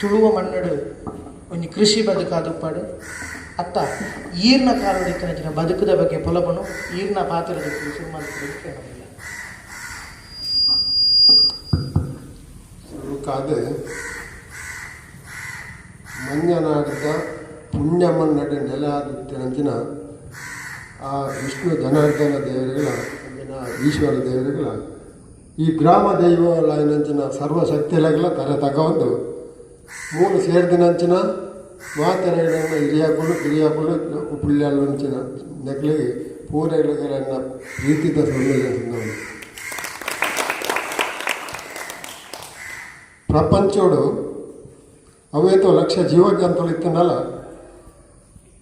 ತುಳುವ ಮಣ್ಣಡು ಒಂಜಿ ಕೃಷಿ ಬದುಕಾದುಪ್ಪಾಡು ಅತ್ತ ಈರ್ನ ಕಾಲೋಡಿತ್ತಿನ ಬದುಕುದ ಬಗ್ಗೆ ಪೊಲಬನು ಈರ್ನ ಪಾತ್ರದ ಶುರು ಕೇಳೋದಿಲ್ಲ. ಸುರುಕಾದ ಮಂಜನಾಡಿದ ಪುಣ್ಯ ಮನ್ನಡು ನೆಲ ಆದಿತ್ತಿನಂಚಿನ ಆ ವಿಷ್ಣು ಜನಾರ್ದನ ದೇವರುಗಳ ಅಂಚಿನ ಈಶ್ವರ ದೇವರುಗಳ ಈ ಗ್ರಾಮ ದೈವಗಳಾಯಿನಂಚಿನ ಸರ್ವಶಕ್ತಿಲಗಳ ತರೆ ತಗೊಂಡು ಮೂಲು ಸೇರ್ದಿನಂಚಿನ ಮಾತೆರೆಗಳನ್ನ ಹಿರಿಯಾಕುಲು ಕಿರಿಯಾಕುಲು ಪುಳ್ಯಾಲುಂಚಿನ ನೆಕ್ಲಿಗೆ ಪೂರೆಗಳನ್ನ ಪ್ರೀತಿದ ಸೊಲ್ಮೆಲೆನ್ ಪ್ರಪಂಚೋಡು ಅವೇತೋ ಲಕ್ಷ ಜೀವ ಜಂತುಲು ಇತ್ತನಲ್ಲ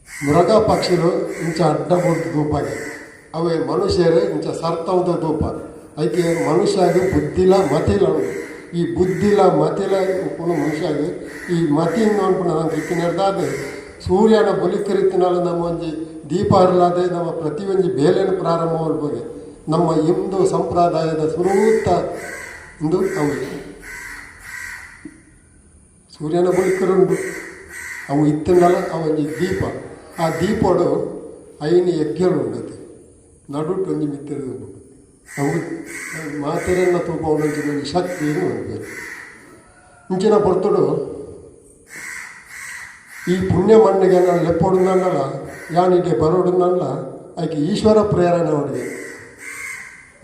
ಮೃಗ ಪಕ್ಷಿಲು ಇಂಚ ಅಡ್ಡ ಬುಡ್ದು ತೂಪಾಗೆ ಅವೇ ಮನುಷ್ಯರು ಇಂಚ ಸರ್ತವಂತ ತೂಪ ಐಕೆ ಮನುಷ್ಯಾಗ ಬುದ್ಧಿಲ ಮತಿಲ ಉಂಡು. ಈ ಬುದ್ಧಿಲ ಮತಿಲ ಉಪ್ಪುನು ಮನುಷ್ಯಾಗ ಈ ಮತಿನ್ ಅನ್ಪುನ ನಂಗೆ ಇತ್ತಿನರ್ದಾದ ಸೂರ್ಯನ ಬೊಲಿಕರಿತ್ತಿನಾಲ ನಮ್ಮ ಒಂಜಿ ದೀಪ ಹರಲಾದೆ ನಮ್ಮ ಪ್ರತಿಯೊಂಜಿ ಬೇಲೆನ ಪ್ರಾರಂಭ ಮಲ್ಪುಗೆ ನಮ್ಮ ಹಿಂದೂ ಸಂಪ್ರದಾಯದ ಸುರೂತ ಇಂದು ಅವು ಸೂರ್ಯನ ಬೊಲಿಕರುಂಡು ಅವು ಇತ್ತಿನಲ ಅವು ಒಂಜಿ ದೀಪ ಆ ದೀಪಡು ಐನು ಯಜ್ಞಲು ಉಂಡತೆ ನಡುಟು ಒಂಜಿ ಮಿತ್ತೆದ ಉಂಡು ಅವು ಮಾತೆರೆನ್ನ ತೂಪ ಒಂಜಿ ಒಂಜಿ ಶಕ್ತಿ ಉಂಡು. ಇಂಚಿನ ಪೊರ್ತುಡು ಈ ಪುಣ್ಯ ಮಣ್ಣಿಗೆ ನಾನು ಲೆಪ್ಪೊಡುಂದಂಡಲ ಯಾನಿಗೆ ಬರೋಡುಂದಂಡ ಐಕೆ ಈಶ್ವರ ಪ್ರೇರಣೆ ಅವನಿಗೆ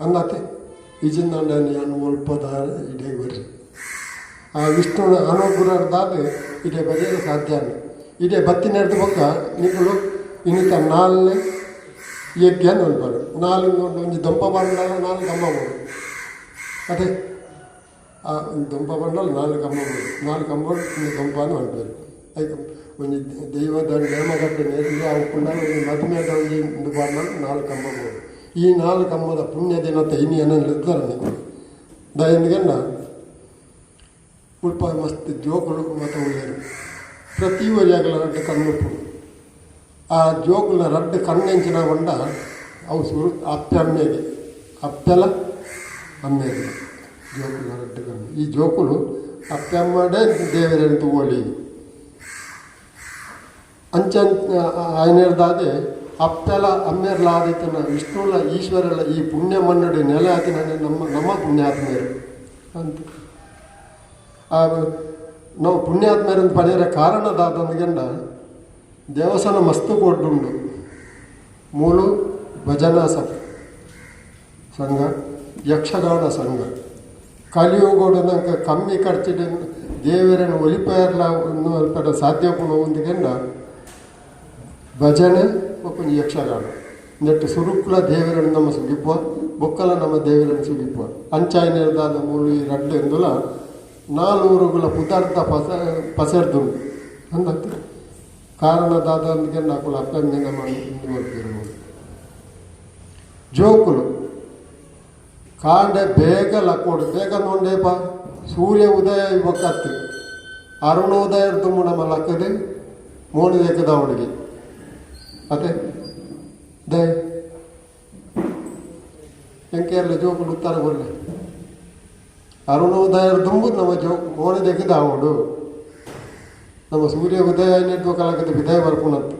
ಅಂದಾತೆ ಇಜಿಂದಂಡ ಯಾನ್ ಒಲ್ಪದ ಇಡೇ ಬರ್ರಿ ಆ ವಿಷ್ಣುನ ಅನುಗ್ರಹದಾದ ಇಡೇ ಬರೆಯಲು ಸಾಧ್ಯ ಅಲ್ಲ. ಇಡೇ ಬತ್ತಿನೆಡ್ದು ಬೊಕ್ಕ ನಿಕುಲು ಇನ್ನಿತ ನಾಲ್ನೇ ಯಜ್ಞ ಅನ್ಪರು ನಾಲ್ ಒಂಜಿ ದೊಂಪ ಬಂಡಲ ನಾಲ್ ಕಂಬ ಬೋಡು ಅದೇ ಆ ದೊಂಪ ಬಂಡಲ ನಾಲ್ ಕಂಬ ಬೋಡು ನಾಲ್ ಕಂಬ ಒಂದು ದೊಂಪ ಅನ್ಪರು ಐಕ್ ಒಂಜಿ ದೈವದ ನೇಮಗಡ್ಡೆ ನೇರಿಗೆ ಅವು ಪುಂಡಲ ಒಂಜಿ ಮದುಮೆದ ಒಂಜಿ ಉಂದು ಪಾಡ್ನಲ್ ನಾಲ್ ಕಂಬ ಬೋಡು. ಈ ನಾಲ್ ಕಂಬದ ಪುಣ್ಯ ದಿನತ ಇನಿ ಎನನ್ ನಿಕುಲು ದಯಂದಿಗೆನ್ನ ಮುಲ್ಪ ಮಸ್ತ್ ಜೋಕುಲು ಮಾತ ಉಲ್ಲೆರ್ ಪ್ರತಿ ಒರಿಯಾಗಲ ರಡ್ಡ್ ಕಣ್ಣು ಆ ಜೋಕುಲ್ನ ರಡ್ಡ್ ಕಣ್ಣೆಂಚಿನ ಪಂಡ ಅವು ಸುರು ಅಪ್ಪೆ ಅಮ್ಮೆಗೆ ಅಪ್ಪೆಲ ಅಮ್ಮೆಗೆ ಜೋಕುಲ್ನ ರಡ್ಡ್ ಕಣ್ಣು. ಈ ಜೋಕುಲು ಅಪ್ಪೆ ಅಮ್ಮಡೆ ದೇವೆರೆನ್ ತೂವೊಲಿ ಅಂಚ ಆಯ್ನೆರ್ದಾದೆ ಅಪ್ಪೆಲ ಅಮ್ಮೆರ್ಲ ಆದಿತ್ತಿನ ವಿಷ್ಣುಲ ಈಶ್ವರಲ ಈ ಪುಣ್ಯ ಮಣ್ಣಡು ನೆಲೆ ಆತಿನ ನಮ್ಮ ನಮ್ಮ ಪುಣ್ಯಾತ್ಮೆಯರು ಅಂತ ನಾವು ಪುಣ್ಯಾತ್ಮರಂದು ಪಡೆಯರ ಕಾರಣ ದಾದಂದ್ಗೆಂಡ ದೇವಸ್ಥಾನ ಮಸ್ತ್ ಕೊಡ್ಡುಂಡು ಮೂಲು ಭಜನಾ ಸಂಘ ಯಕ್ಷಗಾನ ಸಂಘ ಕಲಿಯುಗೋಡು ನಂಗೆ ಕಮ್ಮಿ ಖರ್ಚಿಡ್ ದೇವರನ್ನು ಒಲಿಪೇರ್ಲ ಅಲ್ಪ ಸಾಧ್ಯ ಒಂದಿಗೆಂಡ ಭಜನೆ ಬೊಕ್ಕ ಯಕ್ಷಗಾನ ನೆಟ್ಟು ಸುರುಕುಲ ದೇವರನ್ನು ನಮ್ಮ ಸುಗಿಪ್ಪ ಬೊಕ್ಕಲ ನಮ್ಮ ದೇವರನ್ನು ಸುಗಿಪ್ಪ ಅಂಚಾಯಿನೆರ್ದಾದ ಮೂಲು ಈ ರಡ್ಡು ಎಂದುಲ ನಾಲ್ಊರುಗಳ ಪುದರ್ದ ಪಸೆರ್ದುಂಡು ಅಂದತ್ತೆ ಕಾರಣ ದಾದ ಅಂದ್ಗೆಂಡ ಅಕುಲು ಅಪ್ಪೆಮ್ಮೆ ನಮ್ಮ ಉಂದು ಜೋಕುಲು ಕಾಂಡೆ ಬೇಗ ಲಕ್ಕೋಡು ಬೇಗ ನೋಂಡೇಪ ಸೂರ್ಯ ಉದಯ ಬೊಕ್ಕತ್ತು ಅರುಣೋದಯ ದುಮ್ಮು ನಮ್ಮ ಲಕ್ಕದೆ ಮೋಣಿ ದೇಕದ ಅವನಿಗೆ ಅದೇ ದಯ ಎಂಕೇರ್ಲ ಜೋಕುಲು ಉತ್ತರ ಕೊರ್ಲೆ ಅರುಣೋದಯ ದುಂಬು ನಮ್ಮ ಜೋ ಮೋಣಿ ದೇಕದ ಅವಡು ನಮ್ಮ ಸೂರ್ಯ ಉದಯ ನೆಡ್ದು ಕಲಕದ ವಿದಯ ಬರ್ಪುನಂತ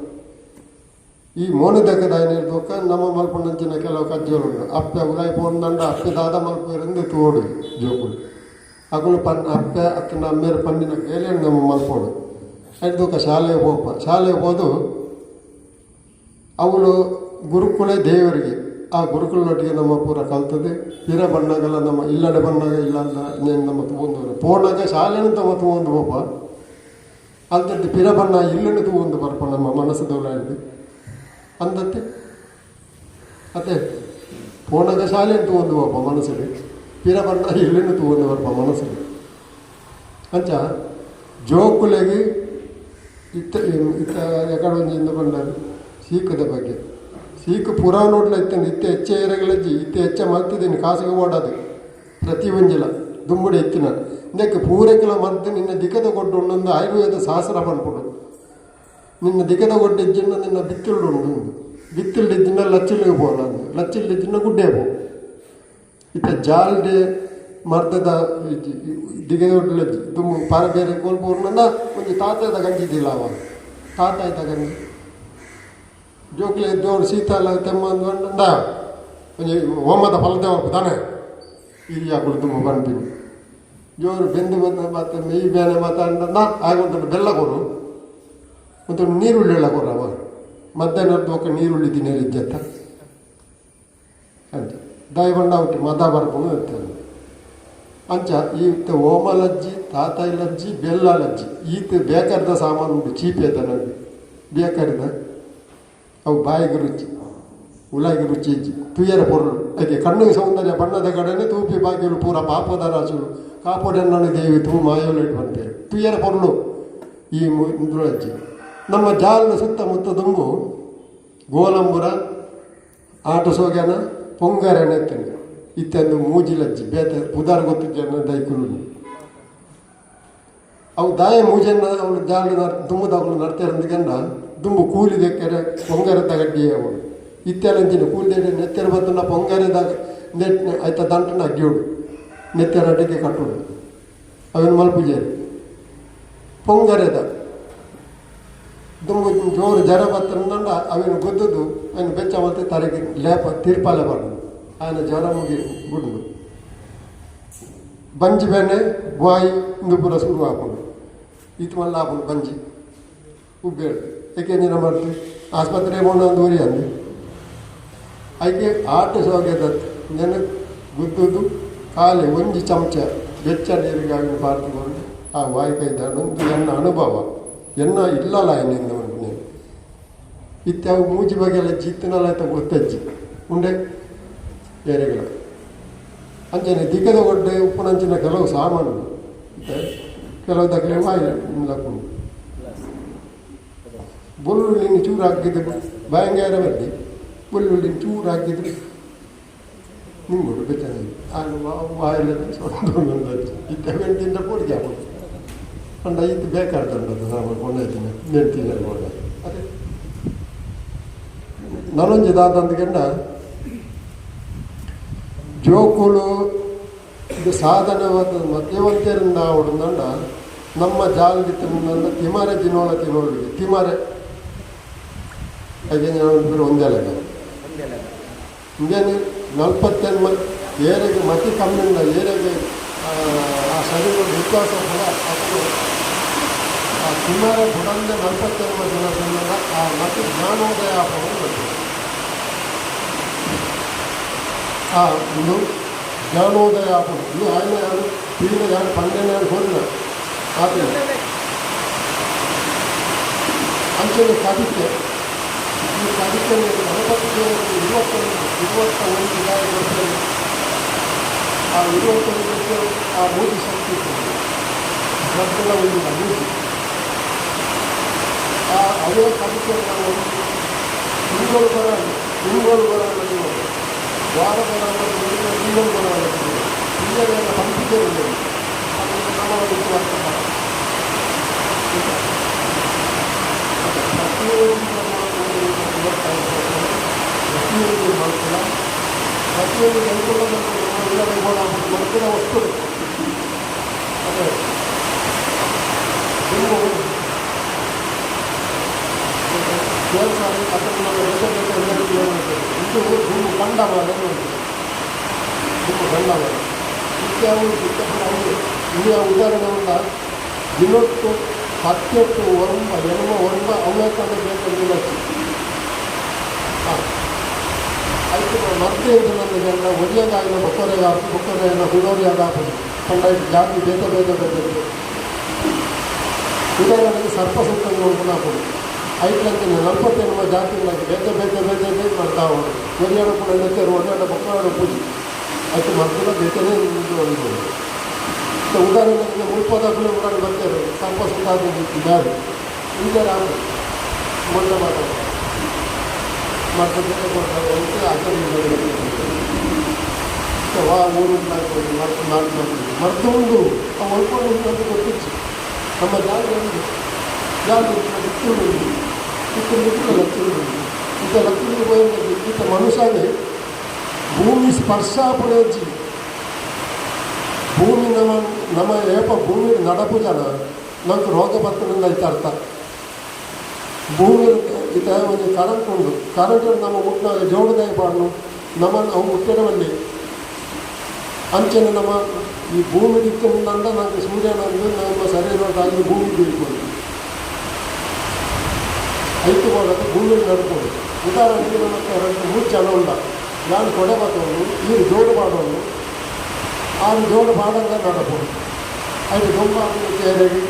ಈ ಮೋನೆ ದಕ್ಕದ ದೊಕ್ಕ ನಮ್ಮ ಮಲ್ಪುನಂಚಿನ ಕೆಲವು ಕಜ್ಜೋಲು ಉಂಡು ಅಪ್ಪೆ ಉಲಾಯಿ ಪೋಂದಂಡ ಅಪ್ಪೆ ದಾದ ಮಲ್ಪುವೆರೆಂದು ತೂವೊಡು ಜೋಕುಲು ಅಕುಲು ಪನ್ ಅಪ್ಪೆ ಅತ್ತಂಡ ಅಮ್ಮೆರ್ ಪನ್ನಿನ ಬೇಲೆನ್ ನಮ್ಮ ಮಲ್ಪೊಡು ಐಡ್ದ್ ಶಾಲೆಗೆ ಪೋಪ ಶಾಲೆಗೆ ಪೋದು ಅವುಲು ಗುರುಕುಲೇ ದೇವರಿಗೆ ಆ ಗುರುಕುಲನೊಟ್ಟಿಗೆ ನಮ್ಮ ಪೂರ ಕಲ್ತದೆ ಪಿರ ಬಣ್ಣಗಲ ನಮ್ಮ ಇಲ್ಲಡೆ ಬಣ್ಣಗ ಇಲ್ಲ ನಮ್ಮ ತೂವೊಂದು ಪೋನಾಗ ಶಾಲೆನ ತಮ್ಮ ತೂವೊಂದು ಪೋಪ ಅಲ್ತದ್ದು ಪಿರ ಬಣ್ಣ ಇಲ್ಲನ್ನು ತೂವೊಂದು ಬರ್ಪ ನಮ್ಮ ಮನಸ್ಸು ಅಂದತ್ತೆ ಅತ್ತೆ ಪೋನಾಗ ಶಾಲೆನ ತೂವೊಂದು ಪೋಪ ಮನಸ್ಸುಡು ಪಿರ ಬಣ್ಣ ಇಲ್ಲನ್ನು ತೂವೊಂದು ಬರ್ಪ ಮನಸ್ಸುಡು ಅಂಚ ಜೋಕುಲೆಗ್ ಇತ್ತ ಇತ್ತ ಎಕಡೆ ಒಂಜಿ ಇಂದು ಪಂಡರ್ ಸೀಕದ ಬಗ್ಗೆ ಸೀಕು ಪೂರಾ ನೋಡ್ಲ ಇತ್ತಂಡು ಇತ್ತೆ ಹೆಚ್ಚ ಏರಗಳಜ್ಜಿ ಇತ್ತೆ ಹೆಚ್ಚ ಮಲ್ತಿದ್ದೀನಿ ಕಾಸಿಗೆ ಓಡದು ಪ್ರತಿ ಒಂಜಿಲ ದುಂಬುಡು ಎತ್ತಿನ ಇಂದಕ್ಕೆ ಪೂರೈಕಲ ಮದ್ದು ನಿನ್ನ ದಿಕ್ಕದ ಕೊಟ್ಟು ಉಂಡೊಂದು ಆಯುರ್ವೇದ ಶಾಸ್ತ್ರ ಪನ್ಪುಂಡು ನಿನ್ನ ದಿಕ್ಕದ ಕೊಟ್ಟು ಇಜ್ಜಿಂಡ ನಿನ್ನ ಬಿತ್ತಿಲ್ಡು ಉಂಡು ಬಿತ್ತಿಲ್ಡು ಇಜ್ಜಿಂಡ ಲಚ್ಚಿಲ್ಗೆ ಪೋಲ ಲಚ್ಚಿಲ್ಡು ಇಜ್ಜಿಂಡ ಗುಡ್ಡೆ ಪೋ ಇತ್ತೆ ಜಾಲ್ಡೆ ಮರ್ದದ ದಿಗೆದೊಡ್ಲಜ್ಜಿ ದುಂಬು ಪಾರ ಬೇರೆ ಕೋಲ್ಪೂರ್ನಂದ ಒಂಜಿ ತಾತದ ಗಂಜಿ ದಿಲ್ಲ ಅವ ತಾತಾಯ್ತ ಗಂಜಿ ಜೋಕ್ಲೆ ಜೋರು ಶೀತಲ ತೆಮ್ಮಂದು ಅಂಡ ಒಂಜಿ ಓಮದ ಫಲದೇವ ತಾನೆ ಹಿರಿಯಾಕುಲು ದುಂಬು ಪನ್ಪಿನಿ ಜೋರು ಬೆಂದು ಬಂದ ಮತ್ತೆ ಮೆಯಿ ಬೇನೆ ಮಾತ ಅಂಡ ಆಗ ಬೆಲ್ಲ ಕೊರು ಮತ್ತು ನೀರುಳ್ಳಿ ಎಲ್ಲ ಕೊರವ ಮಧ್ಯಾಹ್ನದ ಬೊಕ್ಕ ನೀರುಳ್ಳಿ ತಿನ್ನೆರೆ ಅಂಚ ದಾಯಿ ಬಂಡ ಅವಟ್ಟು ಮದ ಬರ್ಪುನು ಇರ್ತದೆ. ಅಂಚ ಈತ ಓಮಲಜ್ಜಿ ತಾತಾಯಿಲಜ್ಜಿ ಬೆಲ್ಲಲಜ್ಜಿ ಈತ ಬೇಕಾದ ಸಾಮಾನು ಉಂಟು ಚೀಪಿ ಆಯ್ತ ನನಗೆ ಬೇಕಾದ ಅವು ಬಾಯಿಗೆ ರುಚಿ ಉಲಾಯಿಗೆ ರುಚಿ ಇಜ್ಜಿ ತುಯ್ಯರ ಪೊರುಳು ಅದಕ್ಕೆ ಕಣ್ಣಿಗೆ ಸೌಂದರ್ಯ ಬಣ್ಣದ ಕಡೆನೆ ತೂಪಿ ಬಾಗಿಲು ಪೂರ ಪಾಪದ ರಾಸುಲು ಕಾಪೋಡೆನ್ನಣ ದೇವಿ ತೂ ಮಾಯೋಲು ಇಟ್ಟು ಬಂತೇವೆ ತುಯ್ಯರ ಪೊರುಳು ಈ ಮುದ್ರಜ್ಜಿ. ನಮ್ಮ ಜಾಲಿನ ಸುತ್ತಮುತ್ತ ದುಂಬು ಗೋಲಂಬುರ ಆಟ ಸೋಗ್ಯಾನ ಪೊಂಗರೆನ ಇತ್ತಂಗೆ ಇತ್ತಂದು ಮೂಜಿಲಜ್ಜಿ ಬೇತೆ ಪುದಾರ್ ಗೊತ್ತಿಜ್ಜನ ದೈಕುಲು ಅವು ದಾಯ ಮೂಜನ್ನ ಅವಳು ಜಾಲು ದುಂಬುದವಳು ನಡ್ತಿರಂದಿಗಂಡ ದುಂಬು ಕೂಲಿ ದೆಕ್ಕರೆ ಪೊಂಗರೆದ ಗಡ್ಡಿಯೇ ಅವಳು ಇತ್ತೆಲಂಚಿನ ಕೂಲಿ ದೆಡೆ ನೆತ್ತೆರ ಬತ್ತುನ ಪೊಂಗರೆದ ನೆಟ್ ಆಯ್ತ ದಂಟನ ಅಗ್ಗಿಯೋಡು ನೆತ್ತೆರ ಅಡಿಗೆ ಕಟ್ಟುಡು ಅವೇನು ಮಲ್ಪುಜೇರು ಪೊಂಗರೆದ ದುಂಬು ಜೋರು ಜರ ಬತ್ತಂದಂಡ ಅವೇನು ಗುದ್ದುದು ಅವನು ಬೆಚ್ಚ ಮತ್ತೆ ತಲೆಗೆ ಲೇಪ ತೀರ್ಪಾಲೆ ಬಾರ್ದು ఆయన ಜ್ವರ ಮುಗಿ ಗುಂಡು ಬಂಜಿ ಬೇನೆ ಬಾಯಿ ಇಂದು ಪೂರ ಶುರು ಆಪುಂಡು ಈತ್ ಮಲ್ಲ ಆಪುಂಡು ಬಂಜಿ ಉಬ್ಬೇಡು ಏಕೆಂದಿನ ಮಾಡ್ತು ಆಸ್ಪತ್ರೆ ಪೋಂಡ ಊರಿ ಅಂದು ಐಕೆ ಆಟ ಸೋಗೆದ ನೆನ ಗುದ್ದುದು ಖಾಲಿ ಒಂಜಿ ಚಮಚ ಬೆಚ್ಚ ನೀರಿಗೆ ಆಗಿ ಪಾರ್ದುಕೊಂಡು ಆ ವಾಯಿ ಕೈದಾಡೊಂದು ಎನ್ನ ಅನುಭವ ಎನ್ನ ಇಲ್ಲಲ್ಲ ಎನ್ನಿಂದ ಉಂಟು ಇತ್ಯಾವು ಮೂಜಿ ಬಗೆಲ್ಲ ಜಿತ್ತನಲ್ಲ ಆಯ್ತ ಗೊತ್ತಜ್ಜಿ ಉಂಡೆ ಏರೆಗಳ ಅಂಚನೆ ದಿಕ್ಕದ ಒಡ್ಡೆ ಉಪ್ಪುನಂಚಿನ ಕೆಲವು ಸಾಮಾನು ಇತ್ತೆ ಕೆಲವು ದಕ್ಕಲೆ ವಾಯಿ ಲಕ್ಕುಂಡು ಬೊಳ್ಳುಳ್ಳಿನ ಚೂರು ಹಾಕಿದ್ದು ಬಾಯಂಗಾರ ಬರ್ದಿ ಬೊಳ್ಳುಳ್ಳಿನ ಚೂರು ಹಾಕಿದ್ರು ನಿಂಗುಡು ಬೆಚ್ಚ ಆಗ ವಾಯಿಲ್ಲ ಇತ್ತೆ ತಿಂದ ಪೂರ್ತಿ ಹಾಕೋದು ಪಂಡ ಇದು ಬೇಕಾಗ್ತಂಡದ್ದು ಸಾಮಾನು ಕೊಂಡೋಯ್ತೀನಿ ನೆಂಟಿನ ಕೊಂಡ ಅದೇ ನನೊಂಜಿ ದಾದಂದು ಜೋಕುಲು ಇದು ಸಾಧನವಾದ ಮಧ್ಯವಂತರಿಂದ ಆವಡುಂದಂಡ ನಮ್ಮ ಜಾಲ್ದಿ ತಿಂದಂಡ ತಿಮಾರೆ ದಿನೋಳ ತಿನ್ನೋಳಿಗೆ ತಿಮಾರೆ ಐದು ಒಂದೇ ಲೆಕ್ಕ ಇಂದೇನು ನಲ್ವತ್ತೆನ್ಮ ಏರೆಗೆ ಮತಿ ಕಮ್ಮಿಂದ ಏರೆಗೆ ಆ ಶರೀರದ ವಿಕಾಸ ಫಲ ಅದು ಆ ತಿಮಾರೆ ಬುಡಂದೆ ನಲ್ವತ್ತೆನ್ಮ ಜನ ತಿನ್ನದ ಆ ಮತಿ ಜ್ಞಾನೋದಯ ಆಪವನ್ನು ಬರ್ತದೆ. ಆ ಇದು ಜ್ಞಾನೋದಯ ಆಪುಂಡು ಇದು ಆಯ್ನ ಯಾರು ತೀನ ಯಾರು ಪಂಡೆನ ಯಾರು ಹೋದಿಲ್ಲ ಆತ ಅಂಚನೆ ಕವಿತೆ ಈ ಕವಿತೆ ಗಣಪತಿ ದೇವರಿಗೆ 21 ಗಾಯ ಕೊಡ್ತಾರೆ. ಆ 21 ಆ ಮೂಜಿ ಶಕ್ತಿ ಇರ್ತದೆ ರದ್ದಲ ಒಂದು ಮೂಜಿ ಆ ಅದೇ ಕವಿತೆ ನಾವು ತಿಂಗಳು ಬರಲ್ಲ ತಿಂಗಳು ಬರಲ್ಲ ವಾರ ಬರಲ್ಲ ತಿಂಗಳು ಬರಲ್ಲ ತಿಂಗಳೆಲ್ಲ ಪಂಪಿಕೆ ಉಂಟು ಅದನ್ನು ನಮ್ಮ ಪ್ರತಿಯೊಂದು ನಮ್ಮ ಪ್ರತಿಯೊಂದು ಮಾಡ್ತಿಲ್ಲ ಪ್ರತಿಯೊಂದು ಅನುಕೂಲ ಮಕ್ಕಳ ವಸ್ತು ಅದೇ ನೀವು ಕೆಲಸ ಅದನ್ನು ನಮ್ಮ ಬೇತೆ ಬೇತೆ ಎಲ್ಲರಿಗೂ ಇದು ದುಂಬು ಕಂಡಮಾಲ ದುಂಬು ಕಂಡಮಾಲ ಇತ್ಯಾವು ಚಿಕ್ಕಪ್ಪನ ಇಲ್ಲಿಯ ಉದಾಹರಣೆ ಉಂಡ ದಿನೊಟ್ಟು ಹತ್ತೆಟ್ಟು ಒರಂಬ ಎನ್ಮ ಒರಂಬ ಅವೇ ಕಂಡು ಬೇಕಂದಿಲ್ಲ. ಹಾಂ ಆಯ್ತು ಮತ್ತೆ ಇದು ನನ್ನ ಜನ ಒರಿಯಗಾಯಿನ ಬೊಕ್ಕರೆಗ ಬೊಕ್ಕರೆಯನ್ನ ಹುಡೋರಿಯಾಗ ಹಾಕೋದು ಕಂಡ ಜಾತಿ ಬೇತೆ ಬೇತೆ ಬೇತೆ. ಉದಾಹರಣೆಗೆ ಸರ್ಪ ಸುತ್ತ ನೋಡ್ಕೊಂಡು ಹಾಕೋದು ಐಟ್ಲಂತಿನ ನಲ್ವತ್ತೆನ್ಮ ಜಾತಿ ಬೇತೆ ಬೇತೆ ಬೇತೆ ಬೇತೆ ಮಾಡ್ತಾ ಹೋಗೋದು ಒರಿಯಾಡ ಕೂಡ ನೆತ್ತರು ಒರಿಯಾಡ ಬೊಕ್ಕರಾಡ ಪೂಜೆ ಆಯ್ತು ಮರ್ದಿನ ಬೇತೆನೇ ಒಂದು ಉದಾಹರಣೆಗೆ ಮುಲ್ಪದಾಗಲೂ ಊರಾಗ ಬರ್ತಾರೆ ಸರ್ಪ ಸುತ್ತ ಬೇರೆ ಈಗ ನಾವು ಮೊನ್ನೆ ಮಾತಾಡೋದು ಮತ್ತೆ ಬೇತೆ ಕೊಡ್ತಾರೆ ಅಂತ ಆ ವಾ ಊರು ಮರ್ತು ಮಾಡ್ಕೊಂಡು ಮರ್ತು ಉಂಡು ಆ ಒಳ್ಕೊಂಡು ಉಂಟು ಅಂತ ಗೊತ್ತಿತ್ತು. ನಮ್ಮ ಜಾಗ ಉಂಟು ಜಾಗ ಇತ್ತು ಇತ್ತು ಇತ್ತು ಲಕ್ಷಣ ಇತ್ತ ಲಕ್ಷಣ ಈತ ಮನುಷ್ಯನೇ ಭೂಮಿ ಸ್ಪರ್ಶ ಪಡೆಯಜ್ಜಿ. ನಮ್ಮ ನಮ್ಮ ಏಪ ಭೂಮಿ ನಡಪು ಜನ ನಂಗೆ ರೋಗ ಬರ್ತದೆ ಐತೆ ಅರ್ಥ. ಭೂಮಿ ಇತ್ತ ಒಂದು ಕರೆಂಟ್ ಉಂಡು, ಕರೆಂಟ್ ನಮ್ಮ ಮುಟ್ಟಿನಾಗ ಜೋಡದಾಗಿ ಪಾಡ್ನು ನಮ್ಮ ಅವು ಮುಟ್ಟಿರವಲ್ಲಿ ಅಂಚನೆ ನಮ್ಮ ಈ ಭೂಮಿ ದಿಕ್ಕಿನಿಂದ ನಮಗೆ ಸೂರ್ಯನಂದು ನಮ್ಮ ಶರೀರದಾಗಿ ಭೂಮಿ ಬೀಳ್ಕೊಂಡು ಐತು ಹೋಗೋದು ಭೂಮಿ ನಡ್ಕೊಂಡು. ಉದಾಹರಣೆಗೆ ನಮ್ಮ ಎರಡು ಮೂರು ಜನ ಉಂಡ, ನಾನು ಕೊಡೆ ಬತ್ತೋನು, ಈರು ಜೋಡು ಮಾಡೋನು, ಆರು ಜೋಡು ಮಾಡಂಗ ನಡಪೋಡು. ಐದು ದೊಂಬ ಸೇರಿ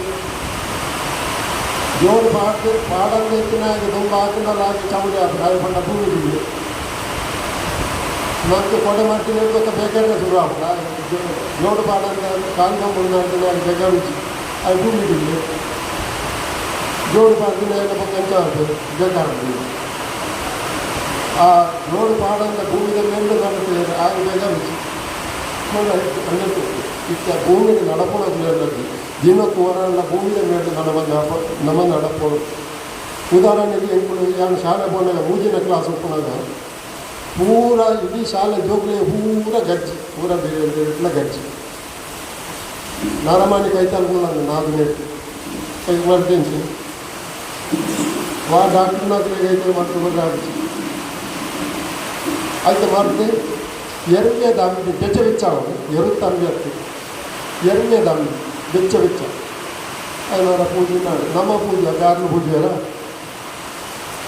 ಜೋಡು ಪಾಡ್ದು ಪಾಡಂಗ ಇತ್ತಿನ ದೊಂಬ ಹಾಕಿನಲ್ಲ ಹಾಕಿ ಚೌಡಿ ಹಾಕಿ ಅದು ಪಂಡ ಭೂಮಿ ಬೀಳು. ನಂಗೆ ಕೊಡೆ ಮಾಡ್ತೀನಿ ಗೊತ್ತ ಬೇಕಾದ್ರೆ ಶುರು ಆಪುಂಡ. ಜೋಡು ಪಾಡಂದ ಕಾಲು ದೊಂಬು ಅದು ಬೇಕಾರುಚಿ ಅದು ಭೂಮಿ ಬೀಳು. ಜೋಡು ಪಾಡ್ದಿನ ಬೊಕ್ಕ ಎಂಚ ಆಪುಂಡು ಬೇಕಾರು. ಆ ಜೋಡು ಪಾಡಂದ ಭೂಮಿದ ಮೇಲೆ ನಡಪೇರು ಆಗ ಬೇಜಾರುಚಿ ಅನ್ನಟ್ಟು. ಇತ್ತ ಭೂಮಿಗೆ ನಡಪುಣ ದಿನಕ್ಕೂ ಹೊರಲ್ಲ ಭೂಮಿದ ಮೇಲೆ ನಡವ ನಮ್ಮ ನಡಪೋಡು. ಉದಾಹರಣೆಗೆ ಎಂಕುಲು ಯಾನು ಶಾಲೆ ಪೋನಾಗ ಮೂಜಿನ ಕ್ಲಾಸ್ ಉಪ್ಪುನಾಗ ಪೂರ ಇಡೀ ಶಾಲೆ ಜೋಕ್ಲೆ ಪೂರ ಗಜ್ಜಿ, ಪೂರ ಬೇರೆ ಬೇರೆ ಗಜ್ಜಿ. ನರಮಾನಿ ಕೈತಾಲ್ ನಾಲ್ಕು ನೆಟ್ಟು ಕೈ ಎಮರ್ಜೆನ್ಸಿ ವಾ ಡಾಕ್ಟರ್ನಾಕ್ಲೆಗ್ ಐತೆ ಮತ್ತು ಆಡ್ಚಿ ಆಯ್ತು ಮರ್ದು. ಎರುವೆ ದಂಬಿ ಬೆಚ್ಚ ಬೆಚ್ಚ ಆವಡು, ಎರು ತಂಬಿ ಅತ್ತು ಎರುವೆ ದಂಬಿ ಬೆಚ್ಚ ಬೆಚ್ಚ. ಐನಾರ ಪೂಜೆ ನಾಡು ನಮ್ಮ ಪೂಜೆ ಬ್ಯಾರ್ಲು ಪೂಜೆರ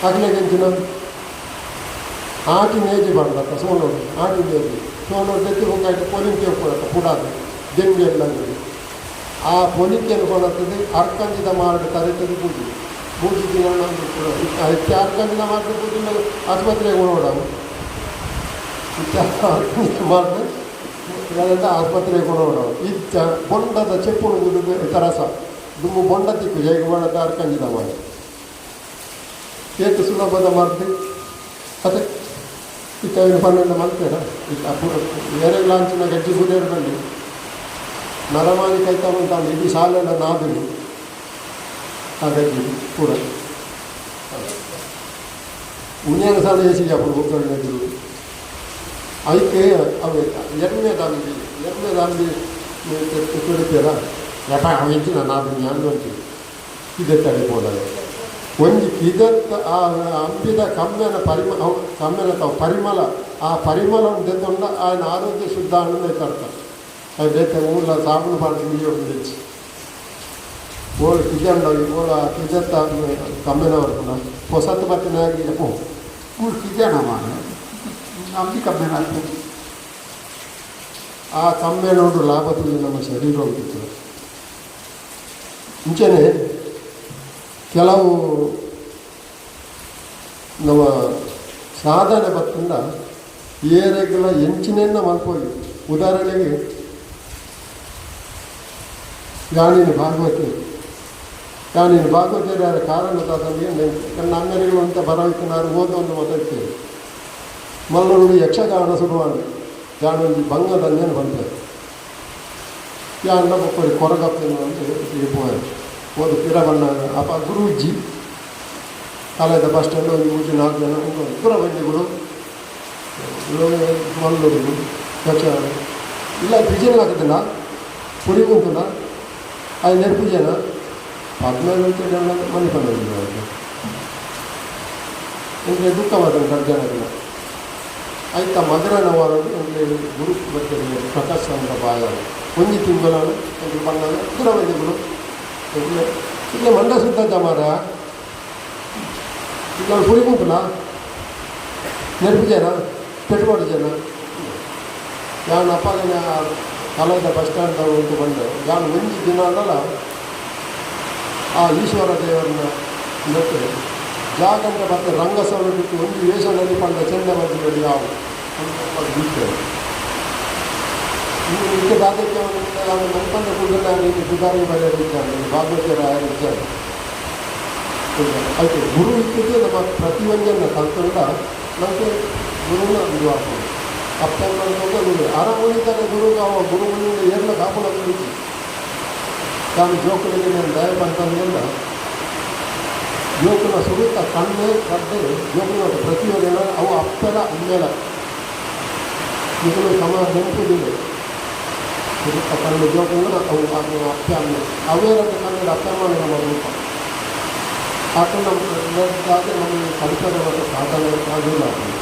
ಅಗ್ಲೆಗೆಂಚಿನ ಆಟಿ ನೇಜಿ ಬಂದತ್ತ ಸೋನೋಡು ಆಟಿ ನೇಜಿ ಸೋನೋಡು ದೆತ್ತಿ ಬೊಕ್ಕ ಪೊಲಿಂಕೆ ಉಪ್ಪುನತ್ತ ಪುಡಾದು ದೆಂಬಿ ಎಲ್ಲ. ಆ ಪೊಲಿಕೆಯನ್ನು ಕೊಡತ್ತದೆ ಅರ್ಕಂಜಿದ ಮಾರಡು ತರೆತದೆ ಪೂಜೆ ಪೂಜೆ ದಿನ ಹೆಚ್ಚು ಅರ್ಕಂಜಿದ ಮಾರಡು ಪೂಜೆ ಆಸ್ಪತ್ರೆಗೆ ಕೊಡೋಡವು. ಮಾರ್ದು ಆಸ್ಪತ್ರೆಗೆ ಕೊಡೋಡವು. ಇತ್ತ ಬೊಂಡದ ಚೆಪ್ಪುನು ರಸ ದುಂಬು ಬೊಂಡ ತಿಕ್ಕು ಹೇಗೆ ಮಾಡೋದು ಅರ್ಕಂಜಿದ ಮಾಡಿ ಏತು ಸುಲಭದ ಮದ್ದು ಅದೇ. ಇತ್ತ ಐನು 12 ಮಲ್ಪೇರ ಇತ್ತ ಬೇರೆ ಲಾಂಚಿನ ಗಜ್ಜಿ ಪೂಜೆ ಬಲ್ಲಿ ನರಮಾನಿ ಕೈತ ಉಂಟಾಂಡ ಇಡೀ ಶಾಲೆಲ್ಲ ನಾದುಲಿ ಆ ಗಜ್ಜಿ ಪೂರ ಉಣ್ಯನ ಸಾಲ ಏಸಿಗೆ ಅప్పుడు ಬೊಕ್ಕಲು ಐಕೆ ಅವೆ ಎರ್ಮೆ ದಂಬಿ ಎರ್ಮೆ ದಂಬಿ ತುಡಿಪೇರ ಯಪ ಅವ ಎಂಚಿನ ನಾದು ಅಂದು ಕಿದೆ ತಡೆ ಪೋದಾಗ ಒಂಜಿ ಕಿದತ್ತ ಆ ಅಂಬಿದ ಕಮ್ಮೆನ ಪರಿಮ ಕಮ್ಮೆನ ತಾವು ಪರಿಮಳ, ಆ ಪರಿಮಳ ದೆತ್ತೊಂಡ ఆయన ಆರೋಗ್ಯ ಶುದ್ಧ ಆನಂದ ಅರ್ಥ. ಅದು ಬೇತೆ ಊರ್ಲ ಸಾಬೂನು ಪಾಡ್ದು ನೀರು తెచ్చి ಓಳು ಕಿಜಂಡ ಓಳ ಕಿಜತ್ತ ಕಮ್ಮೆನ ಬರ್ಪುಂಡ ಪೊಸತ್ತು ಬತ್ತಿನಾಗಿ ಪೋ ಊರು ಕಿಜಾಣ ಮಾರೆ ಅಂಬಿ ಕಮ್ಮೆನ. ಆ ಕಮ್ಮೆನೋಡು ಲಾಭ ತುಳಿ ನಮ್ಮ ಶರೀರ ಉಂಟು. ಇಂಚನೆ ಕೆಲವು ನಮ್ಮ ಸಾಧನೆ ಬತ್ತುಂಡ ಏರೆಗ್ಲ ಎಂಚಿನೆನ್ನ ಮಲ್ಪೋಲಿ. ಉದಾಹರಣೆಗೆ ಯಾನಿನ ಭಾಗವತಿ ಯಾನಿನ ಭಾಗವತಿಯರ ಕಾರಣ ತಾತಂಗೆ ನನ್ನ ಅಂಗಡಿಗಳು ಅಂತ ಬರವಿತ್ತು ಓದೊಂದು ಮಾತಾಡ್ತೇವೆ. ಮಲ್ಲೂರು ಯಕ್ಷಗಾನ ಶುರುವಾಂಡ್ ಯಾನೊಂಜಿ ಬಂಗದಂಜನ ಬಂತೆ ಯಾನ್ಲ ಬೊಕ್ಕೊರಿ ಕೊರಗಪ್ಪನ ಅಂದ್ರೆ ಪೋಯೆ ಓದು ಪಿರ ಬಣ್ಣ ಅಪ್ಪ ಗುರೂಜಿ ಕಾಲೇದ ಬಸ್ ಸ್ಟ್ಯಾಂಡ್ ಒಂದು ಮೂಜಿ ನಾಲ್ಕು ಜನ ಉಂಟು ಪೂರ ಬಂದಿಗಳು ಮಲ್ಲೂರು ಯಕ್ಷಗಾನ ಇಲ್ಲ ಬಿಜನ್ ಹಾಕುದಿಲ್ಲ ಪುರಿ ಉಂಟುಲ್ಲ ಅದು ನೆನಪು ಜನ 15 ಜನ ಮನೆ ಬಂದಿಲ್ಲ ಎಂದ್ರೆ ದುಃಖವಾದ ಜನಗಳ ಆಯ್ತಾ ಮಗರನ ವಾರ ಎಂದ್ರೆ ಗುರು ಬರ್ತದೆ ಪ್ರಕಾಶ್ ಚಂದ್ರ ಬಾಯ ಒಂಜಿ ತಿಂಗಳ ಎಂದ್ರೆ ಬಣ್ಣದ ದೂರ ಬಂದಿಗಳು ಎಂದ್ರೆ ಇಲ್ಲ ಮಂಡ ಸುದ್ದ ಮಾರ ಈಗ ಪುರಿ ಉಂಟುಲ್ಲ ನೆನಪು ಜನ ಪೆಟ್ರೋಲ್ ಜನ ಯಾನ್ ಅಪ್ಪಗನ ಕಾಲೇಜ ಬಸ್ ಸ್ಟ್ಯಾಂಡ್ ಉಂಟು ಬಂದೆ ಯಾನ್ ಒಂಜಿ ದಿನ ಅಲ್ಲಲ್ಲ ಆ ಈಶ್ವರ ದೇವರನ್ನ ನೆಟ್ಟು ಜಾಗಂತ ಮತ್ತೆ ರಂಗಸ್ಥಳ ಬಿಟ್ಟು ಒಂದು ವೇಷನಲ್ಲಿ ಪಂಡ ಚೆಂಡ ಮಧ್ಯದಲ್ಲಿ ಯಾವ ಬಿಟ್ಟೆ ಇನ್ನು ನಿತ್ಯ ದಾದಕ್ಕೆ ಮನ್ಪಂದ ಕೂಡಲೇ ನೀನು ಸುಧಾರಣೆ ಬರೆಯಲಿದ್ದಾನೆ ಭಾಗವತರ ಇದ್ದಾರೆ. ಅದಕ್ಕೆ ಗುರು ಇಟ್ಟಿದ್ದು ನಮ್ಮ ಪ್ರತಿಯೊಂದನ್ನು ಕಲ್ತುಂಡ ನಮಗೆ ಗುರುನ ಇದು ಆಗ್ತದೆ. ಅಪ್ಪನ ಗುರು ಆರಾಮುಳಿತಾರೆ ಗುರು ಅವ ಗುರು ಮುಂದೆ ಏರ್ಲ ಕಾಪುನ ಗುರುಜಿ ತಾನು ಜೋಕುಲಿಗೆ ನಾನು ದಯ ಪಂತಂದಿಲ್ಲ ಜೋಕುನ ಸುರುತ ಕಣ್ಣು ಕದ್ದು ಜೋಕುನ ಪ್ರತಿಯೊಂದು ಅವು ಅಪ್ಪಲ ಅಮ್ಮೇಲ ನಿಕುಲು ಸಮ ನೆನಪುದಿಲ್ಲ. ಸುರುತ್ತ ಕಣ್ಣು ಜೋಕುಲ್ನ ಅವು ಆಕ್ಲೆನ ಅಪ್ಪೆ ಅಮ್ಮೆ ಅವೇ ರಡ್ಡ್ ಕಣ್ಣುಡು ಅಪ್ಪೆ ಅಮ್ಮನ ನಮ್ಮ ರೂಪ ಆಕುಲು ನಮ್ಮ ನಮಗೆ ಕಲಿಪದ ಮತ್ತು ಸಾಧನೆ ಸಾಧನ ಆಪುಂಡು.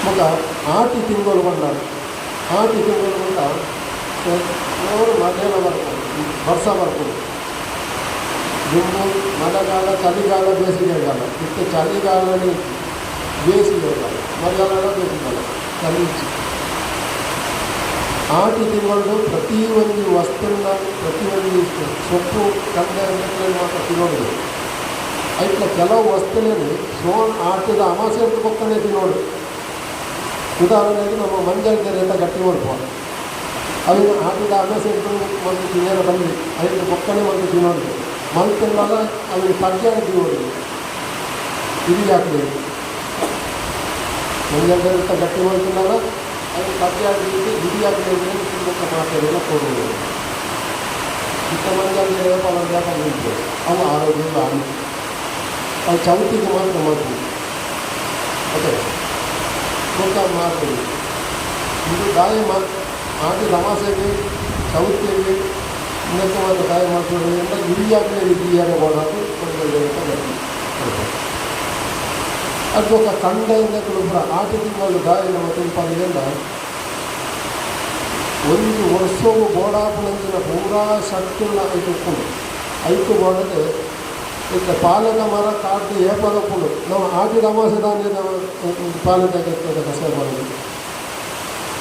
ಬೊಕ ಆಟಿ ತಿಂಗಳು ಪಂಡ ಆಟಿ ತಿಂಗಳು ಪಂಡ ಜೋರು ಮಧ್ಯಾಹ್ನ ಬರ್ಪುಂಡು ಬರ್ಸ ಬರ್ಪುಂಡು. ದುಂಬು ಮಳೆಗಾಲ, ಚಳಿಗಾಲ, ಬೇಸಿಗೆಗಾಲ ಇತ್ತೆ ಚಳಿಗಾಲನೇ ಇಜ್ಜಿ, ಬೇಸಿಗೆಗಾಲ, ಮಳೆಗಾಲ, ಬೇಸಿಗೆಗಾಲ, ಚಳಿ ಇಜ್ಜಿ. ಆಟಿ ತಿಂಗಳು ಪ್ರತಿ ಒಂಜಿ ವಸ್ತುನ, ಪ್ರತಿ ಒಂಜಿ ಸೊಪ್ಪು ಕಂಡೆ ಮಾತ್ರ ತಿನ್ನೋದು. ಐಟ್ಲ ಕೆಲವು ವಸ್ತುಲೇನು ಸೋನ್ ಆಟಿದ ಅಮಾಸೆರ್ದ್ ಬೊಕ್ಕನೆ ತಿನ್ನೋಡು. ಉದಾಹರಣೆಗೆ ನಮ್ಮ ಮಂಜಲ್ ರೇತ ಗಟ್ಟಿ ಮಲ್ಪುವ, ಅವಿನ ಆಟಿದ ಅಮಾಸೆರ್ದ್ ಮಲ್ತ್ ತಿನ್ಯರ ಬಲ್ಲಿ, ಐಟ್ ಬೊಕ್ಕನೆ ಮಲ್ತ್ ತಿನ್ನೋಡು. ಮಲ್ತುಂಡಲ ಅವಿನ ಪದ್ಯಾನ ತಿನ್ನೋಡು. ಇದು ಯಾಕೆ ಮಂಜಲ್ ರೇತ ಗಟ್ಟಿ ಮಲ್ತುಂಡಲ ಅವಿನ ಪದ್ಯಾನ ಇದು ಯಾಕೆ ತಿನ್ನಕ್ಕ ಮಾತೆರೆಲ ಕೊಡುವುದು. ಇತ್ತ ಮಂಜಲ್ ಪಲಂದ ಪಂಡಿತ್ತು ಅವು ಆರೋಗ್ಯ ಹಾನಿ. ಅವು ಚೌತಿಗೆ ಮಾತ್ರ ಮಲ್ಪುನು ಅದೇ ಬೊಕ್ಕ ಮಾರ್ಪುನಿ. ಇದು ದಾಯ ಮಾ ಆಟಿ ಅಮಾಸೆಗೆ, ಚೌತಿಗೆ ಇಂದಕ್ಕೆ ಮಾತ್ರ ದಾಯ ಮಲ್ಪುನು ಪಂಡ ಇರಿಯಾಕ್ಲೆಗ್ ದೀಯರೆ ಬೋಡಾದ್ ಮಂಜಲ್ ರೇತ ಗಟ್ಟಿ ಮಲ್ಪುನು. ಅದು ಬೊಕ್ಕ ಕಂಡ ಇಂದಕುಲು ಪೂರ ಆಟಿ ತಿಂಗಳು ದಾಯ ನಮ ತಿನ್ಪಂಡ ಒಂಜಿ ವರ್ಷೊಗು ಬೋಡಾಪುನಂಚಿನ ಪೂರಾ ಶಕ್ತಿಲ ಐಟ್ ಉಪ್ಪುಂಡು. ಐಕ್ ಬೋಡಾದ್ ಇತ್ತೆ ಪಾಲೆದ ಮರ ಕಾಡ್ಡ್ ಏಪಲ ಉಪ್ಪುಂಡು. ನಮ ಆಟಿದ ಅಮಾಸೆ ದಾನಿ ನಮ ಪಾಲೆದ ಕೆತ್ತದ ಕಷಾಯ ಪಾಡೊಡು.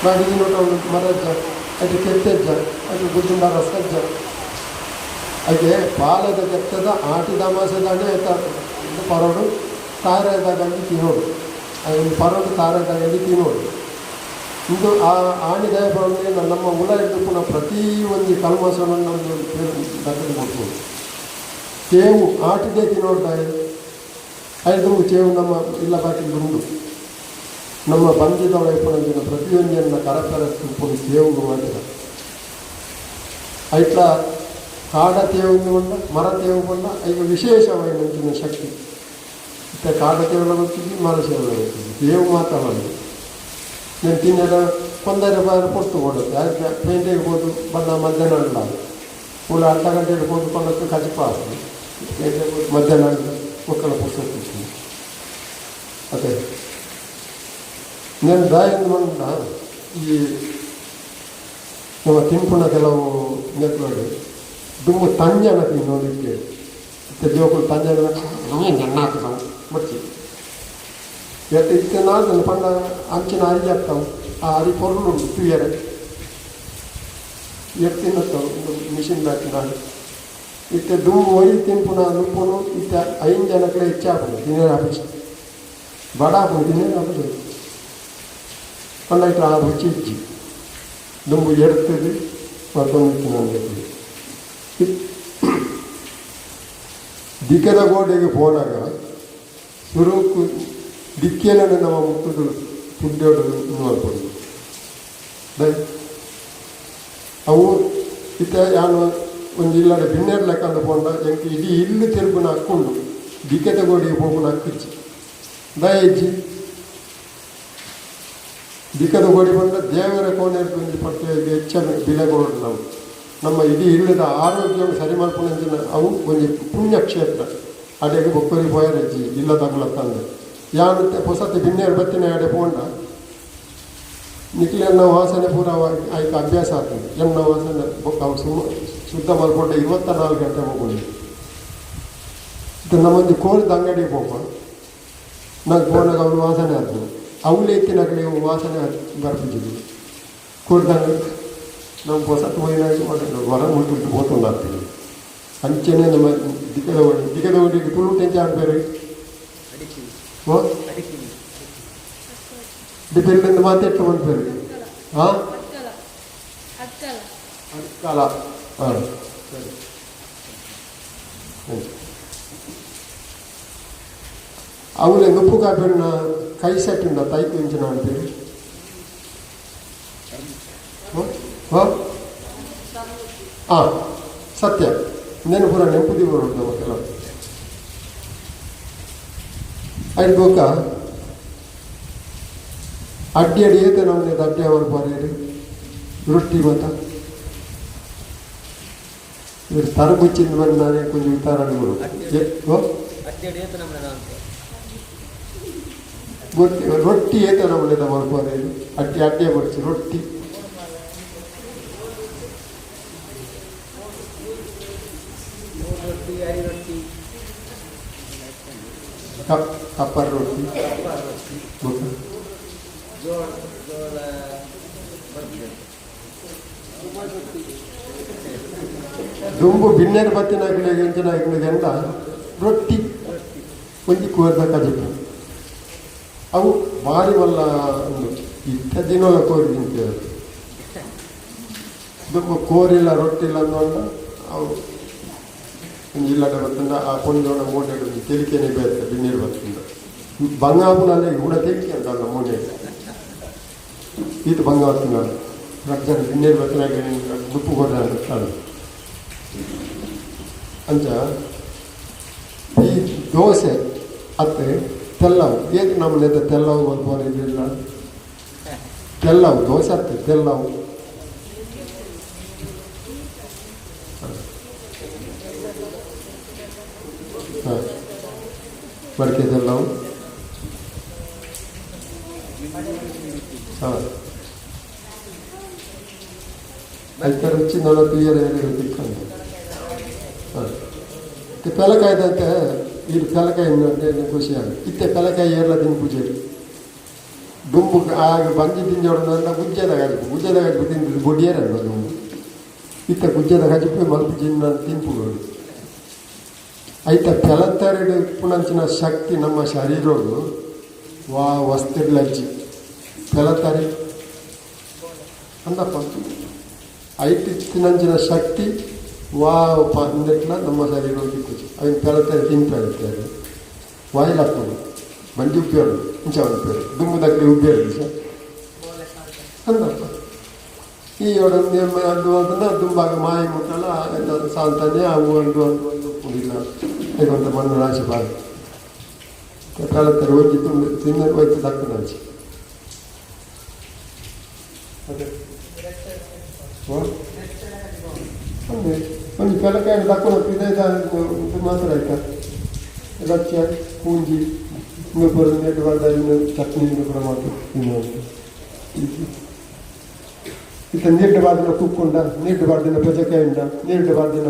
ಬಾಕಿ ದಿನೊಟು ಅವು ಮರ ಇಜ್ಜ, ಐಟ್ ಕೆತ್ತೆ ಇಜ್ಜ, ಐಟ್ ಗುಜ್ಜುಂಡ ರಸ ಇಜ್ಜ. ಐಕೆ ಪಾಲೆದ ಕೆತ್ತದ ಆಟಿದ ಅಮಾಸೆ ದಾನಿ ಐತ ಪರೋಡು ತಾರೆದ ಗಂಜಿ ತಿನ್ನೋಡು, ಐನ್ ಪರೋಡು ತಾರೆದ ಗಂಜಿ ತಿನ್ನೋಡು. ಇಂದು ಆ ಆಣಿ ದಯ ಪಂಡ ನಮ್ಮ ಉಲಯಿಡ್ ಪ್ರತಿ ಒಂಜಿ ಕಲ್ಮಸನು ನಮ್ದು ದಕ್ಕದ ಕೊಡ್ಪುಂಡು. ತೇವು ಆಟಿದೇ ತಿನ್ನೋಡು ದಾಯೆ? ಐದು ಚೇವು ನಮ್ಮ ಇಲ್ಲ ಬಾಕಿಲ್ ಉಂಡು. ನಮ್ಮ ಬಂಜಿದೊಳ ಇಪ್ಪುನಂಚಿನ ಪ್ರತಿಯೊಂಜಿಯನ್ನ ಕರಕರ ಉಪ್ಪುನು ತೇವುಗು ಮಾತ್ರ. ಐಟ್ಲ ಕಾಡ ತೇವು ಪಂಡ, ಮರ ತೇವು ಪಂಡ ಐಕ್ ವಿಶೇಷವಾಯಿನಂಚಿನ ಶಕ್ತಿ. ಇತ್ತೆ ಕಾಡ ತೇವುಲ ಗೊತ್ತಿಜ್ಜಿ, ಮರ ತೇವುಲ ಗೊತ್ತಿಜ್ಜಿ, ತೇವು ಮಾತ್ರ ಬಂದು నేను ತಿನ್ನೆರ ಕೊಂದರೆ ಬಾರ ಪೊರ್ತು ಕೊಡುತ್ತೆ. ಅದಕ್ಕೆ ಪೇಂಟೆಗೆ ಪೋದು ಬಣ್ಣ ಮಧ್ಯಾಹ್ನ ಅಲ್ಲ ಪೂರ ಅರ್ಧ ಗಂಟೆಗೆ ಪೋದು ಕೊಂಡದ್ದು ಕಜಿಪ ಆಗ್ತದೆ. ಪೇಂಟೆಗೆ ಪೋದು ಮಧ್ಯಾಹ್ನ ಮಕ್ಕಳ ಪುಸ್ತಕ ಅದೇ నేను ದಾಯಿಂದ ಮಂಡ ಈ ನಮ್ಮ ತಿನ್ಪುನ ಕೆಲವು ನೆಟ್ವರ್ಕ್ ದುಂಬು ತಂಜನ ತಿನ್ನೋದಿಕ್ಕೆ. ಇತ್ತೆ ಜೋಕುಲು ತಂಜನ ಹಾಕುದವು ಮಚ್ಚಿ ಎಟ್ ಇತ್ತೆ ನಾದನ್ನು ಪಂಡ ಅಂಚಿನ ಅರಿ ಆಗ್ತಾವು. ಆ ಅರಿ ಪೊರ್ಲು ಉಂಟು ತೂಯರೆ. ಎಟ್ ತಿನ್ನುತ್ತವು ಮಿಷಿನ್ ಬ್ಯಾಕ್ ನಾಡು. ಇತ್ತೆ ದುಂಬು ಒರಿ ತಿನ್ಪುನ ನುಪ್ಪುನು ಇತ್ತೆ ಐನ್ ಜನಕ್ಲೆ ಹೆಚ್ಚಾಪುಂಡು ತಿನ್ಯರೆ ಆಪುಜಿ, ಬಡ ಆಪುಂಡು, ತಿನ್ಯರೆ ಆಪುಜಿ. ಪಂಡ ಇತ್ತೆ ಆ ರುಚಿ ಇಜ್ಜಿ. ದುಂಬು ಎಡ್ತದು ಮತ್ತೊಂದು ದಿಕ್ಕದ ಗೋಡೆಗೆ ಪೋನಾಗ ಸುರುಕು ದಿಕ್ಕೆಲನೆ ನಮ್ಮ ಮುಟ್ಟುದು ಪುಡ್ಯೋಡು ಮಲ್ಪೊಡು. ಅವು ಇತ್ತೆ ಯಾನ್ ಒಂಜಿ ಇಲ್ಲಡೆ ಬಿನ್ನೆರ್ ಲೆಕ್ಕಂದು ಪೋಂಡ ಎಂಕ್ ಇಡೀ ಇಲ್ಲ್ ತಿರುಗುನ ಹಕ್ಕುಂಡು, ದಿಕ್ಕೆದ ಗೋಡೆಗೆ ಪೋಪುನ ಹಕ್ಕಿಜ್ಜಿ. ದಾಯೆ ಇಜ್ಜಿ? ದಿಕ್ಕದ ಗೋಡಿ ಪಂಡ ದೇವರ ಕೋಣೆರ್ದ್ ಒಂಜಿ ಪಟ್ಟು ಹೆಚ್ಚ ಬಿಲೆ ಕೊರೊಡು ನಾವು. ನಮ್ಮ ಇಡೀ ಇಲ್ಲದ ಆರೋಗ್ಯವನ್ನು ಸರಿ ಮಲ್ಪುನಂಚಿನ ಅವು ಒಂಜಿ ಪುಣ್ಯಕ್ಷೇತ್ರ. ಅಡೆಗ್ ಬೊಕ್ಕೊರಿ ಪೋಯೆರೆ ಇಜ್ಜಿ ಇಲ್ಲದಗುಲತ್ತಂದೆ. ಯಾನ್ ಇತ್ತೆ ಪೊಸತ್ ಬಿನ್ನೆರ್ ಬತ್ತಿನ ಅಡೆ ಪೋಂಡ ನಿಕ್ಲೆನ ವಾಸನೆ ಪೂರ ಐಕ್ ಅಭ್ಯಾಸ ಆತುಂಡು. ಎನ್ನ ವಾಸನೆ ಬೊಕ್ಕ ಅವು ಶುದ್ಧ ಮಲ್ಪೊಂಡ 24 ಗಂಟೆ ಹೋಗುಂಡು. ಇತ್ತೆ ನಮ್ಮೊಂಜಿ ಕೋರಿದ ಅಂಗಡಿಗೆ ಪೋಪ, ನಂಗೆ ಪೋನಾಗ ಅವ್ಲು ವಾಸನೆ ಆತುಂಡು. ಅವ್ಲು ಇತ್ತಿನಕ್ಲೆ ವಾಸನೆ ಬರ್ಪುಜಿ ಕೋರಿದ ಅಂಗಡಿ. ನಮ್ಮ ಪೊಸತ್ ಪೋಯಿನಾಗ ಹೊರ ಮುಲ್ತು ಪೋತುಂಡಾಗ್ತದೆ. ಅಂಚನೆ ನಮ್ಮ ದಿಕ್ಕದ ಒಡಿ, ದಿಕ್ಕದ ಒಡಿಗೆ ತುಳುಟು ಎಂಚ ಪನ್ಪೆರ್? ಓ ಡಿಪೆಂಡ್ ಮಾತೆಟ್ಟ ಪನ್ಪೆರ್? ಹಾಂ, ಅಡ್ಕಲ. ಹಾಂ, ಸರಿ. ಅವ್ಲೆ ನುಪ್ಪು ಕಾಪಿನ ಕೈ ಸೆಟ್ ಉಂಡ ತೈತು ಇಂಚಿನ ಪನ್ಪೆರ್? ಹಾಂ, ಸತ್ಯ ನೆನಪು ಪೂರ ನೆಂಪು ದೀವೊಡು ನಮ್ಮ ಕೆಲವು. ಐಟ್ ಬೊಕ್ಕ ಅಡ್ಡಿ ಅಡಿ ಏತ ನಮೂನೆ ಅಡ್ಡಿ ಮಲ್ಪುವರ್? ರೊಟ್ಟಿ ಮಾತ ಇವರು ತರಬುಚ್ಚಿಂದ ಬಂದಾನೆ ಕೊಂಚ ವಿಚಾರಣೆ ಓ ಗೊತ್ತಿ ರೊಟ್ಟಿ ಏತ ನಮ್ಮನೆ ಮಲ್ಪೋದು ಅಡ್ಡಿ ಅಡ್ಡೆ ಬರ್ಸಿ ರೊಟ್ಟಿ ಕಪ್ಪರ್ ರೊಟ್ಟಿ ದುಂಬು ಬಿನ್ನೇರು ಬತ್ತಿನ ಎಂಚಿನ ಎಂಡ ರೊಟ್ಟಿ ಒಂಜಿ ಕೋರ್ದ ಕಜಿಪು ಅವು ಭಾರಿ ಮಲ್ಲ ಒಂದು ಇತ್ತ ದಿನಲ ಕೋರಿ ತಿಂತೇವೆ. ದುಂಬು ಕೋರಿಲ್ಲ ರೊಟ್ಟಿಲ್ಲ ಅಂದ ಅವು ಒಂಜಿ ಇಲ್ಲಡೆ ಬತ್ತಂಡ ಆ ಕೊಂಜೋಣ ಮೋನೆ ಒಂಜಿ ತೆಲಿಕೆನೆ ಬೇತೆ ಬಿನ್ನೀರು ಬತ್ತಂಡ ಬಂಗಾಪುನಲ್ಲಿ ಕೂಡ ತೆಲಿಕೆ ಅಂತಲ್ಲ ಮೋನೆ ಈತ ಬಂಗ ಬತ್ತಿನ ರಡ್ಡು ಜನ ಬಿನ್ನೀರು ಬತ್ತಿನಾಗ ದುಪ್ಪು ಕೊಡ ಅಂಚ. ಈ ದೋಸೆ ಅತ್ತೆ ತೆಲ್ಲವು ಏಕ್ ನಮ್ಮನೆ ತೆಲ್ಲವು ಮಲ್ಪುವರ ಇದಿಲ್ಲ ತೆಲ್ಲವು ದೋಸೆ ಅತ್ತೆ ತೆಲ್ಲವು. ಹಾಂ, ಮಡಿಕೆ ತೆಲ್ಲವು. ಹಾಂ, ಐತ ರುಚಿ ನಲವತ್ತು ಏರು ತಿಕ್ಕಂಡು. ಹಾಂ, ಪೆಲಕಾಯ್ದಂತೆ ಇದು ಪೆಲಕಾಯಿ ಖುಷಿ ಆಗ ಇತ್ತೆ ಪೆಲಕಾಯಿ ಏರ್ಲ ತಿನ್ ಪೂಜೆ ದುಂಬು ಆಗ ಬಂಜಿ ತಿಂಜೋಡ ಗುಜ್ಜೆದ ಕಜಿಪು ಗುಜ್ಜೆದ ಕಜಿಪು ತಿಂದು ಬೊಡಿಯರಲ್ಲ ದುಂಬು ಇತ್ತೆ ಗುಜ್ಜೆದ ಕಜಿಪು ಮಲ್ಪು ಜಿನ್ನ ತಿನ್ಪು. ಐತ ಪೆಲತ್ತರಡು ಪುಣಂಚಿನ ಶಕ್ತಿ ನಮ್ಮ ಶರೀರಡು ವಾ ವಸ್ತಿರ್ಲಜ್ಜಿ ಪೆಲತ್ತರಿ ಅಂದಪ್ಪ. ಐತಿ ತಿನ್ನಂಚಿನ ಶಕ್ತಿ ವಾ ಇಂದೆಟ್ಲ ನಮ್ಮ ಶರೀರ ತಿಕ್ಕುಜಿ. ಅವಿನ ಪೆಲತ್ತರಿ ತಿನ್ಪಾಗುತ್ತೆ ವಾಯಿಲ್ ಹಾಕೋದು ಬಂಜಿ ಉಪ್ಪೇರು ಇಂಚ ಉಪ್ಪೇರು ದುಂಬು ದಕ್ಕಲಿ ಉಬ್ಬೇರು ಸರ್ ಅಂದಪ್ಪ. ಈ ಅದು ಅಂತಂದ್ರೆ ದುಂಬಾಗ ಮಾಯಿ ಮುಟ್ಟಲ್ಲ ಎಲ್ಲ ಸಾಲ್ತಾನೆ ಅವು ಅಂಡು ಅಂಡು ಅಂಡು ಉಪ್ಪುದಿಲ್ಲ ಹೇಗಂತ ಮಣ್ಣು ರಾಶಿ ಬಾರಿ ಪೆಲತ್ತರಿ ಹೋಗಿ ತುಂಬ ತಿನ್ನ ಹೋಯ್ತು ದಕ್ಕನಂಚಿ ಅದೇ. ಅಂದೆ ಒಂದು ಪೆಲಕಾಯಿ ದಕ್ಕುನ ಪಿದೈದ ಮಾತ್ರ ಆಯ್ತಾ ರಚ್ಚ ಪೂಂಜಿ ಇಂದು ಪೂರ ನೆಟ್ ಬಾರ್ದ ಇನ್ನು ಚಟ್ನಿ ಇಂದು ಪೂರ ಮಾತು ತಿನ್ನುವಂತ. ಇತ್ತ ನೀರು ಬಾರ್ದಿನ ಕುಕ್ಕುಂಡ ನೀರು ಬಾರ್ದಿನ ಪೆಜಕಾಯಿ ಉಂಡ ನೀರು ಬಾರ್ದಿನ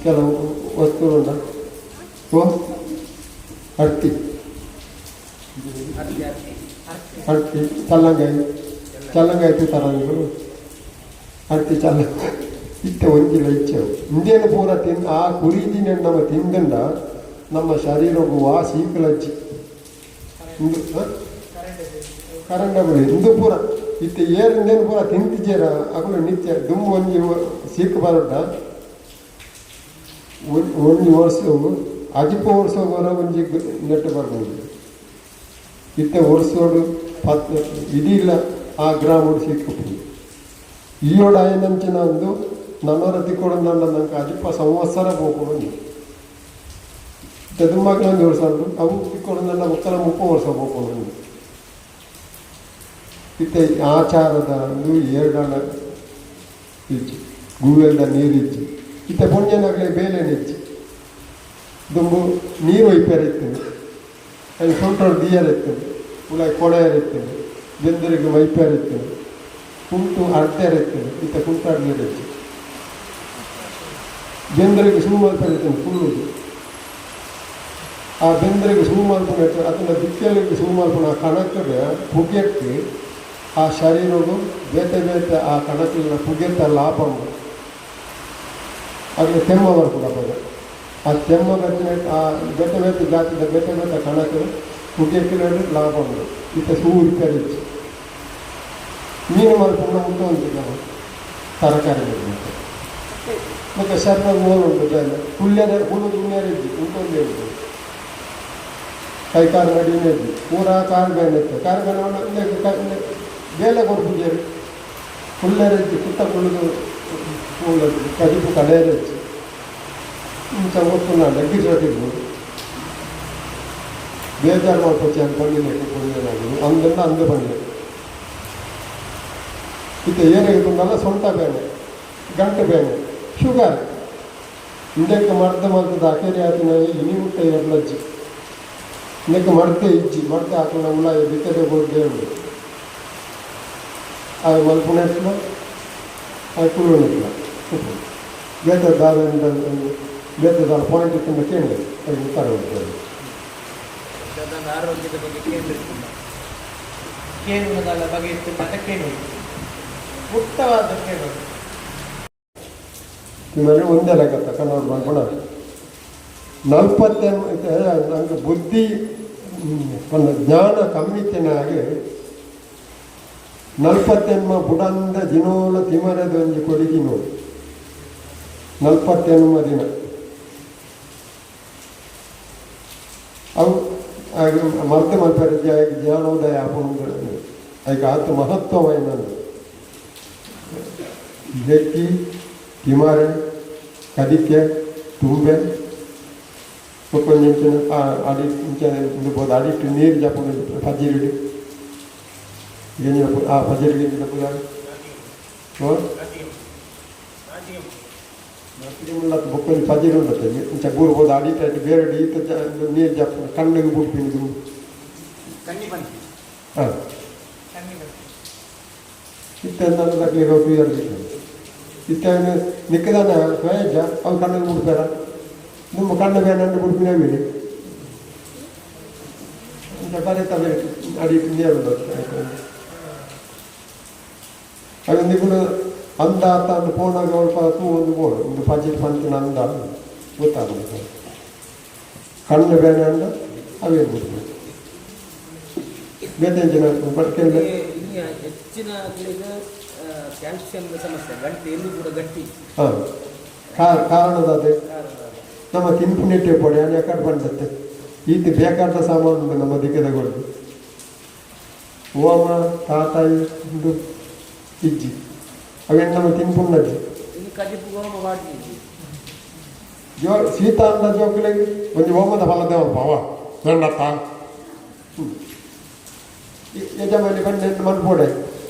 ಕೆಲವು ವಸ್ತುಗಳು. ಓ ಅಡ್ತಿ ಅಡ್ತಿ ಚಲ್ಲಂಗಾಯಿ ಚಲ್ಲಂಗಾಯಿ ತೂತಾರ ನೀವು ಅಡ್ತಿ ಚಲ್ಲ ಇತ್ತ ಒಂಜಿಲ್ಲ ಇಚ್ಚೆ ಇಂದೇನು ಪೂರ ತಿನ್ ಆ ಕುರಿದಿನ ನಮ್ಮ ತಿಂದಂಡ ನಮ್ಮ ಶರೀರವು ವಾ ಸೀಕಲಜ್ಜಿ ಇಂದು ಕರಂಡ ಬಿಡಿ ಇಂದು ಪೂರ ಇತ್ತ ಏರಿಂದೇನು ಪೂರ ತಿಂತಿಜೇರ ಅಕುಲು ನಿತ್ಯ ದುಂಬು ಒಂಜಿ ಸೀಕು ಬರೋಟ ಒಂಜಿ ವರ್ಷ ಅಜಿಪ ವರ್ಷ ಬರೋ ಒಂಜಿ ನೆಟ್ಟು ಬರ್ಬೋದು. ಇತ್ತ ವರ್ಷೋಡು ಪತ್ ಇದಿಲ್ಲ ಆ ಗ್ರಾಮಡು ಸೀಕು ಈಯೋಡು ಆಯನಂಚಿನ ಒಂದು ನನೋರ ತಿಕ್ಕೊಡು ನನ್ನ ನಂಗೆ ಅಜಿಪ ಸಂವತ್ಸರ ಪೋಪುಂಡು. ಇತ್ತ ದುಂಬಾಗ್ಲ ಒಂಜಿ ವರ್ಷ ಉಂಟು ಅವು ತಿಕ್ಕೊಡು ನನ್ನ ಒಕ್ಕಲ 30 ವರ್ಷ ಪೋಪುಂಡು. ಇತ್ತ ಆಚಾರದ ಒಂದು ಏರ್ಡಣ ಇಜ್ಜಿ ಗೂವೆಲ್ದ ನೀರಿಜ್ಜಿ ಇತ್ತ ಪುಣ್ಯನಗಲೇ ಬೇಲೆನಿಜ್ಜಿ ದುಂಬು ನೀರು ಒಯ್ಪೆರೆ ಇತ್ತು ಅಲ್ಲಿ ಸೊಂಟೋಡು ದಿಯರ್ ಇತ್ತು ಉಲಾಯಿ ಕೊಡೆಯರ್ ಇತ್ತು ಬೆಂದರಿಗೆ ಮೈಪೇರ್ ಇತ್ತು ಕುಂಟು ಅಡ್ಡೇರ್ ಇತ್ತು. ಇತ್ತ ಕುಂಟಾಡ್ ನೀರಿಜ್ಜಿ ಬೆಂದರಿಗೆ ಸೂ ಮಲ್ಪೆರೆ ಇತ್ತು ಕುಳ್ಳುದು ಆ ಬೆಂದರಿಗೆ ಸೂ ಮಲ್ಪುನ ಅದನ್ನ ದಿಕ್ಕೆಲಿಗೆ ಸೂ ಮಲ್ಪುನ ಕಣಕ್ಕದ ಪುಗೆಕ್ಕೆ ಆ ಶರೀರವು ಬೇತೆ ಬೇತೆ ಆ ಕಣಕ್ಕಿನ ಪುಗೆತ್ತ ಲಾಭ ಉಂಟು. ಅದಕ್ಕೆ ತೆಮ್ಮ ಬರ್ಪುಂಡು ಅಪಗ ಆ ತೆಮ್ಮ ಬತ್ತಿನ ಆ ಬೇತೆ ಬೇತೆ ಜಾತಿದ ಬೇತೆ ಬೇತೆ ಕಣಕ್ಕೆ ಪುಗೆಕ್ಕಿನ ಲಾಭ ಉಂಟು. ಇತ್ತ ಸೂ ಇಪ್ಪರಿಚ್ಚಿ ಮೀನು ಮಲ್ಪುಂಡ ಉಂಟು ಉಂಟು ತರಕಾರಿ ಉಂಟು ಮತ್ತು ಶರ್ಮ ಮೂಲ ಉಂಟು ಬೇಲೆ ಹುಲ್ಲೆರೆ ಹುಲ್ಲು ದುನ್ಯರೆ ಇಜ್ಜಿ ಉಂಟು ಒಂದೇ ಉಂಟು ಕೈ ಕಾಲು ನಡಿನೇ ಇಜ್ಜಿ ಪೂರಾ ಕಾಲು ಬೇನೆ ಇತ್ತು ಕಾಲು ಬೇನೆ ಬೇಲೆ ಕೊರ್ಪುಜೆರ್ ಹುಲ್ಲೆರೆ ಇಜ್ಜಿ ಕುತ್ತ ಕುಳ್ಳುದು ಕುಳ್ಳದು ಕಜಿಪು ಕಡೆಯರೆ ಇಜ್ಜಿ ಇಂಚ ಒಪ್ಪುನ ಗಿರ್ಬೋದು ಬೇಜಾರು ಮಲ್ಪೊಚ್ಚಿ ಅಂತ ಪಂಡಿಲೆಕ್ಕ ಪುಣ್ಯನಾಗುದು ಅಂದನ್ನ ಅಂದ ಪಂಡೆ. ಇತ್ತೆ ಏರಿಗೆ ತುಂಡಲ್ಲ ಸೊಂಟ ಬೇನೆ, ಗಂಟು ಬೇನೆ, ಶುಗರ್ ಇಂದಕ್ಕೆ ಮರ್ದ ಮಲ್ತದ ಅಕೇರಿ ಆತಿನ ಇನಿ ಮುಟ್ಟ ಎರ್ಲಜ್ಜಿ ಇಂದಕ್ಕೆ ಮರ್ತೆ ಇಜ್ಜಿ ಮರ್ತೆ ಹಾಕುನ ಉಲಾಯ ಬಿತ್ತದೆ ಬೋರ್ದೆ ಉಂಡು ಆಯ್ ಮಲ್ಪುನೆಟ್ಲ ಆಯ್ ಕುಲ್ಲುನೆಟ್ಲ ಬೇತೆ ದಾದ ಬೇತೆ ದಾದ ಪಾಯಿಂಟ್ ಇತ್ತಿನ ಕೇಳಿ ಅದು ಉತ್ತರ ಕೊಡ್ತೇವೆ. ಅದನ್ನು ಆರೋಗ್ಯದ ಬಗ್ಗೆ ಕೇಳಿರ್ತಿಲ್ಲ. ಕೇಳುವುದಲ್ಲ ಬಗೆ ಇತ್ತು ಅಂತ ಕೇಳುವುದು ಮುಕ್ತವಾದ ಕೇಳುವುದು. ತಿನ್ನಲು ಒಂದೇ ಲೆಕ್ಕ ಕನ್ನಡ ಬಂದ್ಕೊಣ ನಲ್ವತ್ತೆನ್ ನಂಗೆ ಬುದ್ಧಿ ಒಂದು ಜ್ಞಾನ ಕಮ್ಮಿತ್ತಿನಾಗೆ ನಲ್ವತ್ತೆನ್ಮ ಬುಡಂದ ದಿನೋಲ ತಿಮರದ ಒಂಜಿ ಕೊಡಿ ತಿನ್ನು ನಲ್ವತ್ತೆನ್ಮ ದಿನ ಅವು ಮರ್ದ ಮಲ್ಪರೆ ಜ್ಞಾನೋದಯ ಆಪುಂಡು. ಐಕ್ ಆತ್ ಮಹತ್ವವಾಯಿನಂದು ಬೆಕ್ಕಿ, ತಿಮಾರೆ, ಕದಿಕೆ, ತುಂಬೆ ಬೊಕ್ಕೊಂಜಿ ಅಡಿ ಇಂಚ ಉಂದು ಪೋದು ಅಡಿಟ್ ನೀರು ಜಪ್ಪುಂಡು ಪಜಿರಿಡು ಗೆಂಜಿನ ಆ ಪಜಿರಿ ಗೆಂಜಿನ ಪುದರ್ ಓ ಉಳ್ಳತ್ತು. ಬೊಕ್ಕೊಂಜಿ ಪಜಿರು ಉಂಡತ್ತೆ ಇಂಚ ಬೂರು ಪೋದು ಅಡಿಟ್ ಅಟ್ ಬೇರೆ ಈತ ನೀರು ಜಪ್ಪುಂಡು ಕಣ್ಣಿಗೆ ಬುಡ್ಪಿನಿ ದುಂಬು. ಕಣ್ಣಿ ಬಂತು. ಹಾಂ, ಇತ್ತೆ ನನ್ನ ತಕ್ಲಿಗೆ 2 ಇಯರ್ ಇತ್ತೆ ನಿಕ್ಕದಾನ ಸ್ವಯಜ್ಜ ಅವು ಕಣ್ಣಿಗೆ ಬಿಡ್ತಾರ ನಿಮ್ಮ ಕಣ್ಣು ಬೇಡ ಬಿಡ್ಪಿನ ಬಿಡಿ ಇಂಚ ಬರೀತಾ ಅಡಿ ನೀರು ಅದು ನಿಗುಲು ಅಂದ ಆತ ಅಂದ್ ಪೋನಾಗ ಅಲ್ಪ ತೂ ಒಂದು ಬೋಡು ಒಂದು ಪಜಿರ್ ಪಂತಿನ ಅಂದ ಗೊತ್ತಾಗುದು. ಕಣ್ಣು ಬೇಡ ಅಂದ ಅವೇ ಬಿಡ್ಬೇಕು ಬೇತೆ ಜನ ಬಟ್ ಇನ್ನು ಹೆಚ್ಚಿನ ಕ್ಯಾಲ್ಸಿಯಂದ ಸಮಸ್ಯೆ, ಗಂಟೆ ಎಲ್ಲೂ ಕೂಡ ಗಟ್ಟಿ. ಹಾಂ, ಕಾರಣದ ಅದೇ ನಮ್ಮ ತಿನ್ಪುನೆಟ್ಟೆ ಪೊಡೆ ಅಲ್ಲಿ ಯಾಕಡೆ ಬಂದತ್ತೆ ಈತ ಬೇಕಾದ ಸಾಮಾನು ಉಂಟು ನಮ್ಮ ದಿಕ್ಕದಗೊಳ್ದು ಓಮ ತಾತಾಯಿ ಉಂಡು ಇಜ್ಜಿ ಅವೇನು ನಮ್ಮ ತಿನ್ಪುಂಡಜ್ಜಿ. ಇನ್ನು ಕಜಿಪು ಗೋಮ ಬಾಡ್ಲಿ. ಜೋ ಸೀತಾ ಅಂದ ಜೋಕುಲೆಗ್ ಒಂಜಿ ಓಮದ ಫಲ ದೇವ ಪಾವ ಬೇಂಡತ್ತ ಯಜಮಾನಿ ಬಂಡೆ ಮನ್ಪೋಡೆ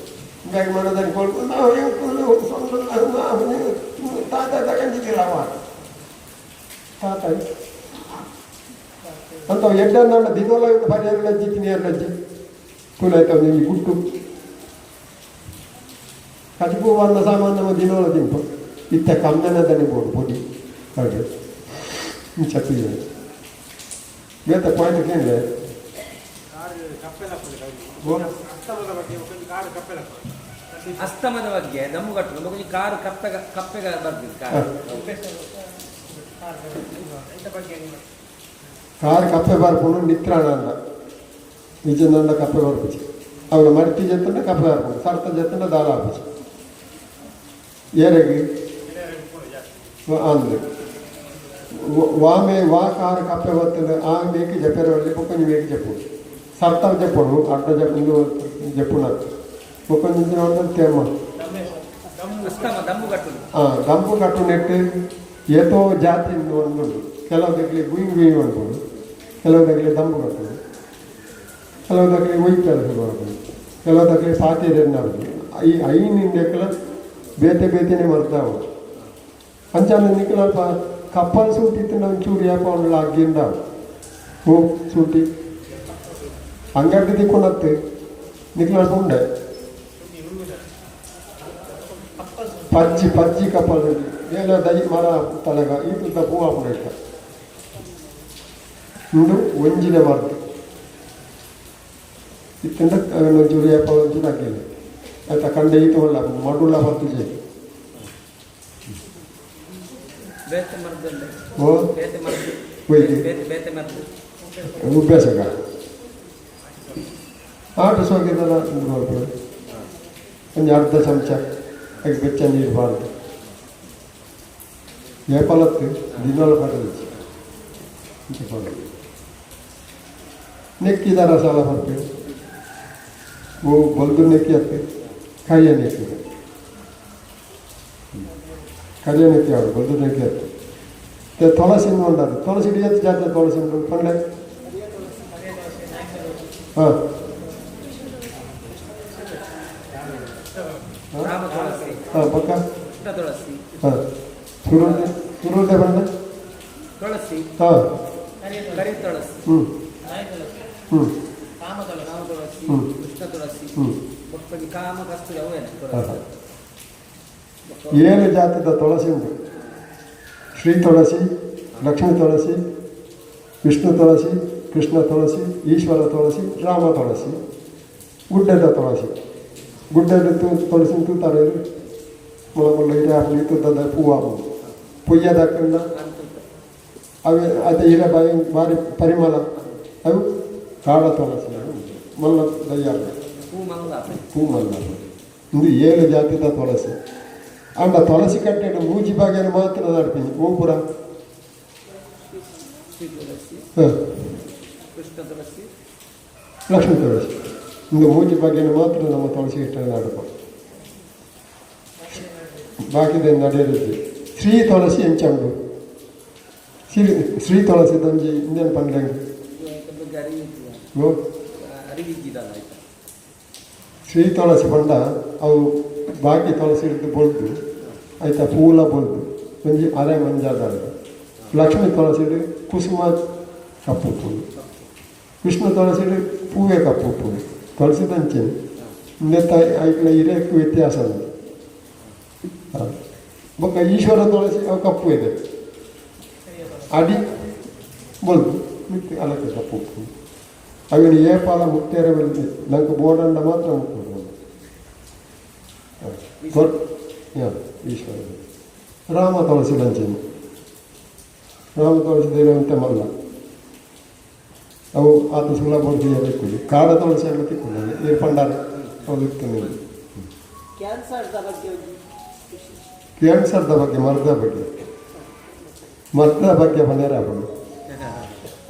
ಹಿಂಗಾಗಿ ಮನದಲ್ಲಿ ಕೊಳ್ಕು ನಾವು ತಾತ ತಗೊಂಡಿದ್ದೀರವ ತಾತ ಅಂತ ಎಡ್ಡನ್ನ ದಿನೋಲ ಪರಿಹಾರ ಜಿತ್ತಿನ ತುಲಾಯ್ತ ಈ ಗುಟ್ಟು ಕಜಿಪು ಅನ್ನ ಸಾಮಾನು ನಮ್ಮ ದಿನೋಲ ತಿಂಪು ಇತ್ತ ಕಮ್ಮನ ದನಿ ಬೋಡು ಪೊಡಿ ಹಾಗೆ ಇಂಚ ತೀರ ಬೇತ ಪಾಯಿಂಟ್ ಕೇಂದ್ರ. ಅಸ್ತಮದ ಬಗ್ಗೆ ದಮ್ಮು ಕಟ್ಟು ನಮಗೊಂದು ಕಾರು ಕಪ್ಪೆ ಕಪ್ಪೆಗೆ ಬರ್ತಿದೆ ಕಾರು. ಕಾರ್ ಕಪ್ಪೆ ಬರ್ಪುಂಡು ನಿತ್ರಾಣ ಅಂದ ನಿಜನಂದ ಕಪ್ಪೆ ಬರ್ಪುಚಿ ಅವಳು ಮರ್ತಿ ಜತ್ತಂಡ ಕಪ್ಪೆ ಬರ್ಪುಂಡು ಸರ್ತ ಜತ್ತಂಡ ದಾಲ ಆಪುಚಿ ಏರೆಗ್ ಅಂದ್ ವಾಮೆ ವಾ ಕಾರ್ ಕಪ್ಪೆ ಬರ್ತದೆ ಆ ಮೇಕೆ ಜಪ್ಪೆರ ಒಳ್ಳೆ ಬೊಕ್ಕೊಂಜಿ ಮೇಕೆ ಜಪ್ಪು ಸರ್ತ ಜಪ್ಪುಡು ಅಡ್ಡ ಜಪ್ಪು ಜಪ್ಪುನತ್ತು ಬೊಕ್ಕೊಂಜಿ ತೇಮ. ಅಸ್ತಮ ದಮ್ಮು ಕಟ್ಟುದು. ಆ ದಂಪು ಕಟ್ಟು ನೆಟ್ಟು ಏತೋ ಜಾತಿ ಉಂಟು. ಕೆಲವು ದಗ್ಲಿ ಗುಯ್ ಗುಯ್ ಅನ್ಬೋದು, ಕೆಲವು ದಗ್ಲಿ ದಂಬು ಕಟ್ಟುದು, ಕೆಲವು ದಗ್ಲಿ ಒಯ್ತಾರೆ ಶುರು ಆಗೋದು, ಕೆಲವು ದಗ್ಲಿ ಪಾತಿರೆನ್ನಾಗುದು. ಈ ಐನ್ ಇಂಡೆಕ್ಲ ಬೇತೆ ಬೇತೆನೆ ಮರ್ತಾವು ಅಂಚಾನ ನಿಕ್ಕಲ ಅಲ್ಪ ಕಪ್ಪಲ್ ಸೂಟಿ ಇತ್ತು ಒಂಚೂರು ಯಾಪ ಉಂಡಲ ಅಗ್ಗಿಂದ ಓ ಸೂಟಿ ಅಂಗಡಿ ದಿಕ್ಕೊಂಡತ್ತು ನಿಕ್ಲ ಅಲ್ಪ ಉಂಡೆ ಪಜ್ಜಿ ಪಜ್ಜಿ ಕಪ್ಪಲ್ ಏಲ ದೈ ಮರ ತಲೆಗ ಈ ತುತ್ತ ಪೂ ಆಪುಂಡು ಇತ್ತ ಉಂಡು ಒಂಜಿನ ಮರ್ದು ಇತ್ತಂಡ ಒಂಚೂರು ಯಾಪ ಒಂಚೂರು ಅಗ್ಗಿಲ್ಲ ಆಯ್ತಾ ಕಂಡೆ ಈತ ಒಳ್ಳ ಮಡುಳ್ಳ ಪತ್ತು ಬೇತೆ ಮರದಲ್ಲೇ ಓ ಬೇತೆ ಮರದ್ದು. ಒಯ್ದು. ಬೇತೆ ಬೇತೆ ಮರದ್ದು. ಉಭ್ಯಾಸಗ ಆಟ ಸೋಗಿದಲ್ಲ ಉಂಡು ಮಾಡ್ಬೋದು ಒಂಜಿ ಅರ್ಧ ಚಮಚ ಐಕ್ ಬೆಚ್ಚ ನೀರು ಬಾರ್ದು ಏಪಲತ್ತು ದಿನೋಲ ಪಡೆದಿಚ್ಚಿ ಇಂಚ ಪಡು ನೆಕ್ಕಿದ ರಸಾಲ ಬರ್ಪೇವು ಓ ಬಲ್ದು ನೆಕ್ಕಿ ಅತ್ತೆ ಕೈಯ ನೆಕ್ಕಿ ಕರಿಯ ನೆಕ್ಕಿ ಅವಳು ಬಲ್ದು ನೆಕ್ಕಿ ಅತ್ತೆ ते ತುಳಸಿ ಉಂಡದು ತುಳಸಿ ಎತ್ತು ಜಾತಿ ತುಳಸಿ ಉಂಟು ಪಂಡೆ ಹಾಂ. ಹಾಂ, ಬೊಕ್ಕ? ಕೃಷ್ಣ ತುಳಸಿ. ಹಾಂ, ಸುರುಳ್ಳೆ. ಸುರುಳ್ಳೆ ಬಣ್ಣ. ತುಳಸಿ. ಹಾಂ. ಕರಿ ತುಳಸಿ. ಹ್ಞೂ ಹ್ಞೂ. ಕಾಮ ತುಳಸಿ. ಕೃಷ್ಣ ತುಳಸಿ. ಬೊಕ್ಕ ಕಾಮ ಕಸ್ತೂರಿ ಅವೇನೆ ತುಳಸಿ. ಏಳು ಜಾತಿದ ತುಳಸಿ ಉಂಟು. ಶ್ರೀ ತುಳಸಿ, ಲಕ್ಷ್ಮೀ ತುಳಸಿ, ವಿಷ್ಣು ತುಳಸಿ, ಕೃಷ್ಣ ತುಳಸಿ, ಈಶ್ವರ ತುಳಸಿ, ರಾಮ ತುಳಸಿ, ಗುಡ್ಡದ ತುಳಸಿ. ಗುಡ್ಡದ ತುಳಸಿ ತೂತಾರೆ. ಮುಲ್ಲ ಮುಲ್ಲ ಇರೆ ಹಾಕಿ ತುದ್ದದ ಹೂವು ಆಪುಂಡು. ಪೊಯ್ಯದಕ್ಕಂಡ ಅವೆ ಅದೇ ಇರೆ ಬಾಯಿ ಭಾರಿ ಪರಿಮಳ. ಅವು ಕಾಡ ತುಳಸಿ ಮಲ್ಲ ದಯ್ಯಾರ. ಹೂ ಮಂಗ. ಪೂ ಮಲ್ಲ. ಇಂದು ಏಳು ಜಾತಿದ ತುಳಸಿ. ಅಂಡ ತುಳಸಿ ಕಟ್ಟೆಡ್ ಮೂಜಿ ಬಾಗ್ಯನ ಮಾತ್ರ ನಡ್ಪಿನಿ ಓಪುರ. ಶ್ರೀ ತುಳಸಿ. ಹಾಂ. ಕೃಷ್ಣ ತುಳಸಿ. ಲಕ್ಷ್ಮೀ ತುಳಸಿ. ಇಂದು ಮೂಜಿ ಬಗ್ಗೆನ ಮಾತ್ರ ನಮ್ಮ ತುಳಸಿ ಕಟ್ಟೆ ನಡಪ. ಬಾಕಿದ ನಡೆಯಲಿದೆ. ಶ್ರೀ ತುಳಸಿ ಎಂಚಂಡು? ಶ್ರೀ ಶ್ರೀ ತುಳಸಿ ದಂಜಿ ಇಂದೇನು ಪಂಡ್ಲಂಗೆ? ಇದು ಐತ ಬಗ್ಗೆ ಅರಿವಿಜ್ಜಿ. ಓ. ಅರಿವಿಜ್ಜಿದಲ್ಲ ಆಯ್ತಾ? ಶ್ರೀ ತುಳಸಿ ಪಂಡ ಅವು ಬಾಕಿ ತುಳಸಿ ಹಿಡಿದು ಬೊಲ್ದು ಆಯ್ತಾ, ಪೂಲ ಬೊಲ್ದು, ಒಂಜಿ ಅರೆ ಮಂಜಾದ. ಲಕ್ಷ್ಮೀ ತುಳಸಿ ಕುಸುಮ ಕಪ್ಪು ಪೂಲು. ವಿಷ್ಣು ತುಳಸಿ ಪೂವೇ ಕಪ್ಪು ಪೂಲು. ತುಳಸಿ ದಂಚೆನೆ ಇಂದೆತ್ತ ಐಕ್ಲ ಇರೆಕ್ಕು ವ್ಯತ್ಯಾಸ ಉಂಟು. ಹಾಂ, ಬೊಕ್ಕ ಈಶ್ವರ ತುಳಸಿ, ಅವು ಕಪ್ಪು ಇದೆ. ಅಡಿ ಬೊಲ್ದು, ಮಿತ್ತ್ ಅಲಕ್ಕೆ ಕಪ್ಪು ಪೂಲು. ಅವಿನ ಏಪಾಲ ಮುತ್ತೇರ ನಂಗೆ ಬೋಡಂಡ ಮಾತ್ರ ಮುಟ್ಟುದು. ಈಶ್ವರ ರಾಮ ತುಳಸಿ ಲಂಚನೆ. ರಾಮ ತುಳಸಿ ದೇವಂತೆ ಮಲ್ಲ. ಅವು ಆತ ಸುಲಭ ತಿಕ್ಕುದು. ಕಾಡ ತುಳಸಿ ಎಲ್ಲ ತಿಕ್ಕುದು. ಏರ್ ಪಂಡಾರ ಅವು ಇರ್ತದೆ. ಕ್ಯಾನ್ಸರ್ದ ಬಗ್ಗೆ ಒಂಜಿ ಕ್ಯಾನ್ಸರ್ದ ಬಗ್ಗೆ, ಮರದ ಬಗ್ಗೆ, ಮರದ ಬಗ್ಗೆ ಪಂಡೇರ ಹಾಕೊಂಡು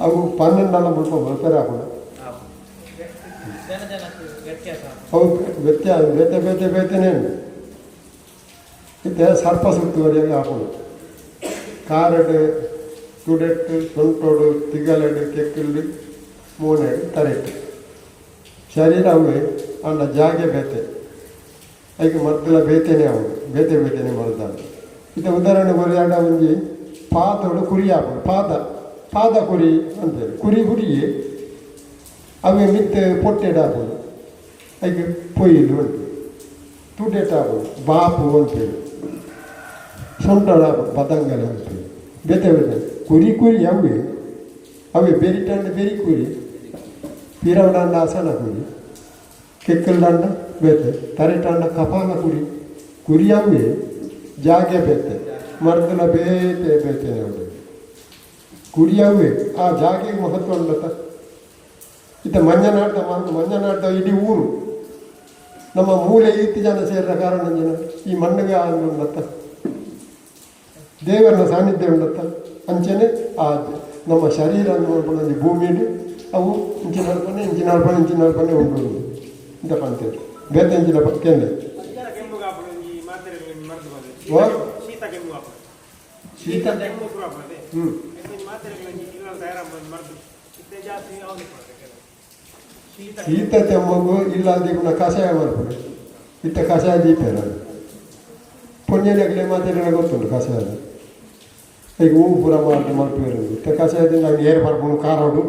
ಅವು 12 ಮುಲ್ಪ ಬಲ್ಪೆರ ಹಾಕೊಂಡು. ಜನ ಜನಕ್ಕೆ ವ್ಯತ್ಯಾಸ. ಅವು ವ್ಯತ್ಯಾಸ ಬೇತೆ ಬೇತೆ ಬೇತೆನೇ ಉಂಟು. ಇತ್ತೆ ಸರ್ಪ ಸುತ್ತುವರಿಯಾಗಿ ಹಾಕೋದು. ಕಾರಡ್, ತುಡೆಟ್ಟು, ಸೊಂಟೋಡು, ತಿಗಲೆಡು, ಕೆಕ್ಕುಲ್ಲು, ಮೋನೆಡು, ತರೆಟ್ಟು ಶರೀರ ಅವೇ ಅಂಡ ಜಾಗೆ ಬೇತೆ. ಐಕ್ ಮದ್ದಲ ಬೇತೆನೆ ಅವು ಬೇತೆ ಬೇತೆನೆ ಮಲ್ದಾಂಡ. ಇತ್ತೆ ಉದಾಹರಣೆ ಕೊರಿಯಾಡ ಒಂಜಿ ಪಾದೋಡು ಕುರಿ ಹಾಕೋದು. ಪಾದ ಪಾದ ಕುರಿ ಅಂತೇಳಿ. ಕುರಿ ಕುರಿಯೇ ಅವೇ. ಮಿತ್ತೆ ಪೊಟ್ಟೆಡ್ ಹಾಕೋದು, ಐಕ್ ಪೊಯ್ಲು ಉಂಟು. ತುಡೆಟ್ ಹಾಕೋದು, ಬಾಪು ಅಂತೇಳಿ. ಸೊಂಟಡ ಹಾಕೋದು, ಬದಂಗಲೆ ಅಂತೇಳಿ. ಬೇತೆ ಬೇತೆ. ಕುರಿ ಕುರಿ ಅವೇ ಅವೇ. ಬೆರಿಟಂಡ ಬೆರಿ ಕುರಿ, ಪಿರವಡಂಡ ಆಸನ ಕುರಿ, ಕೆಕ್ಕಲ್ದಂಡ ಬೇತೆ, ತರೆಟಂಡ ಕಪಾಲ ಕುರಿ. ಕುರಿ ಅವೇ, ಜಾಗೆ ಬೇತೆ, ಮರ್ದಲ ಬೇತೆ ಬೇತೆ ಉಂಟು. ಕುರಿ ಅವೇ, ಆ ಜಾಗೆಗೆ ಮಹತ್ವ ಉಂಡತ್ತ. ಇತ್ತ ಮಂಜನಾಡ್ದ ಮಂಜನಾಡ್ದ ಇಡೀ ಊರು ನಮ್ಮ ಮೂಲೆ ಈತಿ ಜನ ಸೇರಿದ ಕಾರಣ ಜನ ಈ ಮಣ್ಣಿಗೆ ಉಂಡತ್ತ, ದೇವರನ ಸಾನ್ನಿಧ್ಯ ಉಂಡತ್ತ. ಅಂಚನೆ ಆ ನಮ್ಮ ಶರೀರ ಒಂಜಿ ಭೂಮಿಡ್ ಅವು ಇಂಚಿನ ಅಲ್ಪನೆ, ಇಂಚಿನ ಅಲ್ಪನೆ, ಇಂಚಿನ ಅಲ್ಪನೆ ಉಂಟು ಇಂತ ಪಂತೇರು. ಬೇತೆ ಇಂಚಿನ ಕೆಂದೆ. ಶೀತ ಕೆಮ್ಮು ಆಪುಂಡು ಒಂಜಿ ಮಾತ್ರೆ ಮರ್ದು ಬಂದೆ. ವಾ? ಶೀತ ಕೆಮ್ಮು ಆಪುಂಡು. ಶೀತ. ಕೆಮ್ಮು ಶುರು ಆಪುಂಡು. ಒಂಜಿ ಮಾತ್ರೆಗಳು ಒಂಜಿ ಇಲ್ಲ ತಯಾರಾಪುಂಡು ಮರ್ದು. ಇತ್ತೆ ಜಾಸ್ತಿ ಯಾವ್ದು ಶೀತ. ಶೀತ ತೆಮ್ಮಗು ಇಲ್ಲ ದೀಪುನ ಕಷಾಯ ಮಲ್ಪುಡು. ಇತ್ತೆ ಕಷಾಯ ದೀಪೇರ ಪುಣ್ಯನಗಲೆ ಮಾತೆಲ್ಲ ಗೊತ್ತುಂಟು ಕಷಾಯದ. ಈಗ ಹೂ ಪೂರ ಮಾಡಿ ಮಲ್ಪುವೆರು. ಇತ್ತೆ ಕಷಾಯದಿಂದ ಏರು ಬರ್ಪುಂಡು ಕಾರೋಡು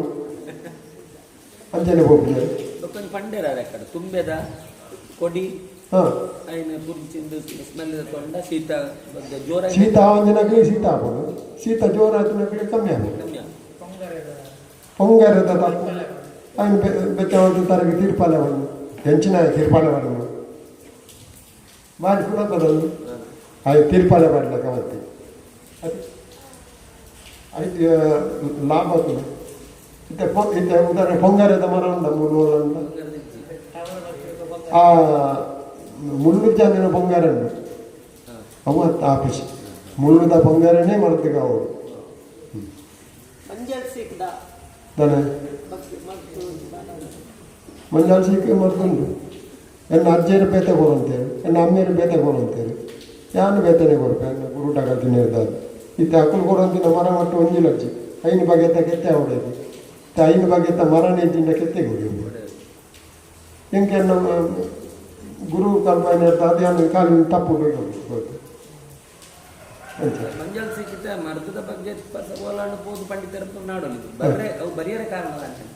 ಅಂಚನೆ ಪೋಪುಜೆ. ಬೊಕ್ಕೊಂಜಿ ಪಂಡೇರ ರೆಕ್ಕಡ್ ತುಂಬೆದ ಕೊಡಿ. ಹಾಂ. ಐನ ಪುರ್ಚಿಂದು ಸ್ಮೆಲ್ ತೊಂಡ ಶೀತ ಬಗ್ಗೆ ಜೋರಾಗಿ. ಶೀತ ಆವಂದಿನಗಲಿ ಶೀತ ಆಪುಂಡು. ಶೀತ ಜೋರಾತಿನಗಲಿ ಕಮ್ಮಿ ಆಪುಂಡು. ಕಮ್ಮಿ ಆಪುಂಡು. ಪೊಂಗರೆದ. ಪೊಂಗರದ ತಪ್ಪು ఆయన ಬೆಚ್ಚ ತರಗೆ ತೀರ್ಪಾಲೆ ಒಂದು ಹೆಂಚಿನ ತೀರ್ಪಾಲೆ ಬರಲು ಬಾರಿ ಸುಲಭದಲ್ಲಿ ಆಯ್ ತೀರ್ಪಾಲೆ ಮಾಡಲಿಕ್ಕೆ ಮತ್ತೆ ಅದು ಐದು ಲಾಭ ಆಗ್ತದೆ. ಇತ್ತೆ ಇತ್ತೆ ಉದಾಹರಣೆ ಪೊಂಗರೆದ ಮರ ಉಂಟ ಮುಳ್ಳು ಉಂಟ. ಬಂಗಾರದ ಇಜ್ಜಿ. ಆ ಮುಳ್ಳು ಜಾನಿನ ಪೊಂಗರೆ ಉಂಟು. ಅವು ಆಪಿಸಿ ಮುಳ್ಳುದ ಪೊಂಗರೆನೇ ಮರದಿಗೆ ಅವು. ಮಂಜಲ್ ಸೀಕ್ದ ತಾನೆ. ಬಗ್ಗೆ ಮದ್ದು ದಾದ? ಮಂಜಾಲ್ ಸೀಕೆ ಮರ್ದುಂಡು. ಎನ್ನ ಅಜ್ಜಿಯರು ಬೇತೆ ಕೊರಂತೇಳಿ, ಎನ್ನ ಅಮ್ಮಿಯರು ಬೇತೆ ಕೊರಂತೇಳಿ, ಯಾನು ಬೇತೆನೆ ಕೊರ್ಪೆ. ಎನ್ನ ಗುರುಟಾಗ ತಿನ್ನಿರ್ದಾದು. ಇತ್ತೆ ಅಕ್ಕಲು ಕೊರಂತಿನ ಮರ ಮಟ್ಟು ಒಂಜಿ ಲಜ್ಜಿ ಐನು ಬಗೆತ ಕೆತ್ತೆ ಅವಡೇದು. ಇತ್ತೆ ಐನು ಬಗೆತ ಮರನೇ ಇದ್ದಿಂದ ಕೆತ್ತೆ ಕೊಡಿ. ಎಂಕೆ ನಮ್ಮ ಗುರು ಕಲ್ಪನೆ ಅದೇ ಕಾಲಿನ ತಪ್ಪು ಬೇಕು. ಮಂಜಲ್ ಸಿಕ್ಕಿತ ಮರ್ದದ ಬಗ್ಗೆ ಓಲಾಂಡು ಪೋದು ಪಂಡಿತರ ನಾಡೋದು ಬರ್ರೆ ಅವು ಬರಿಯರ ಕಾರಣ ಅಂಚನೆ.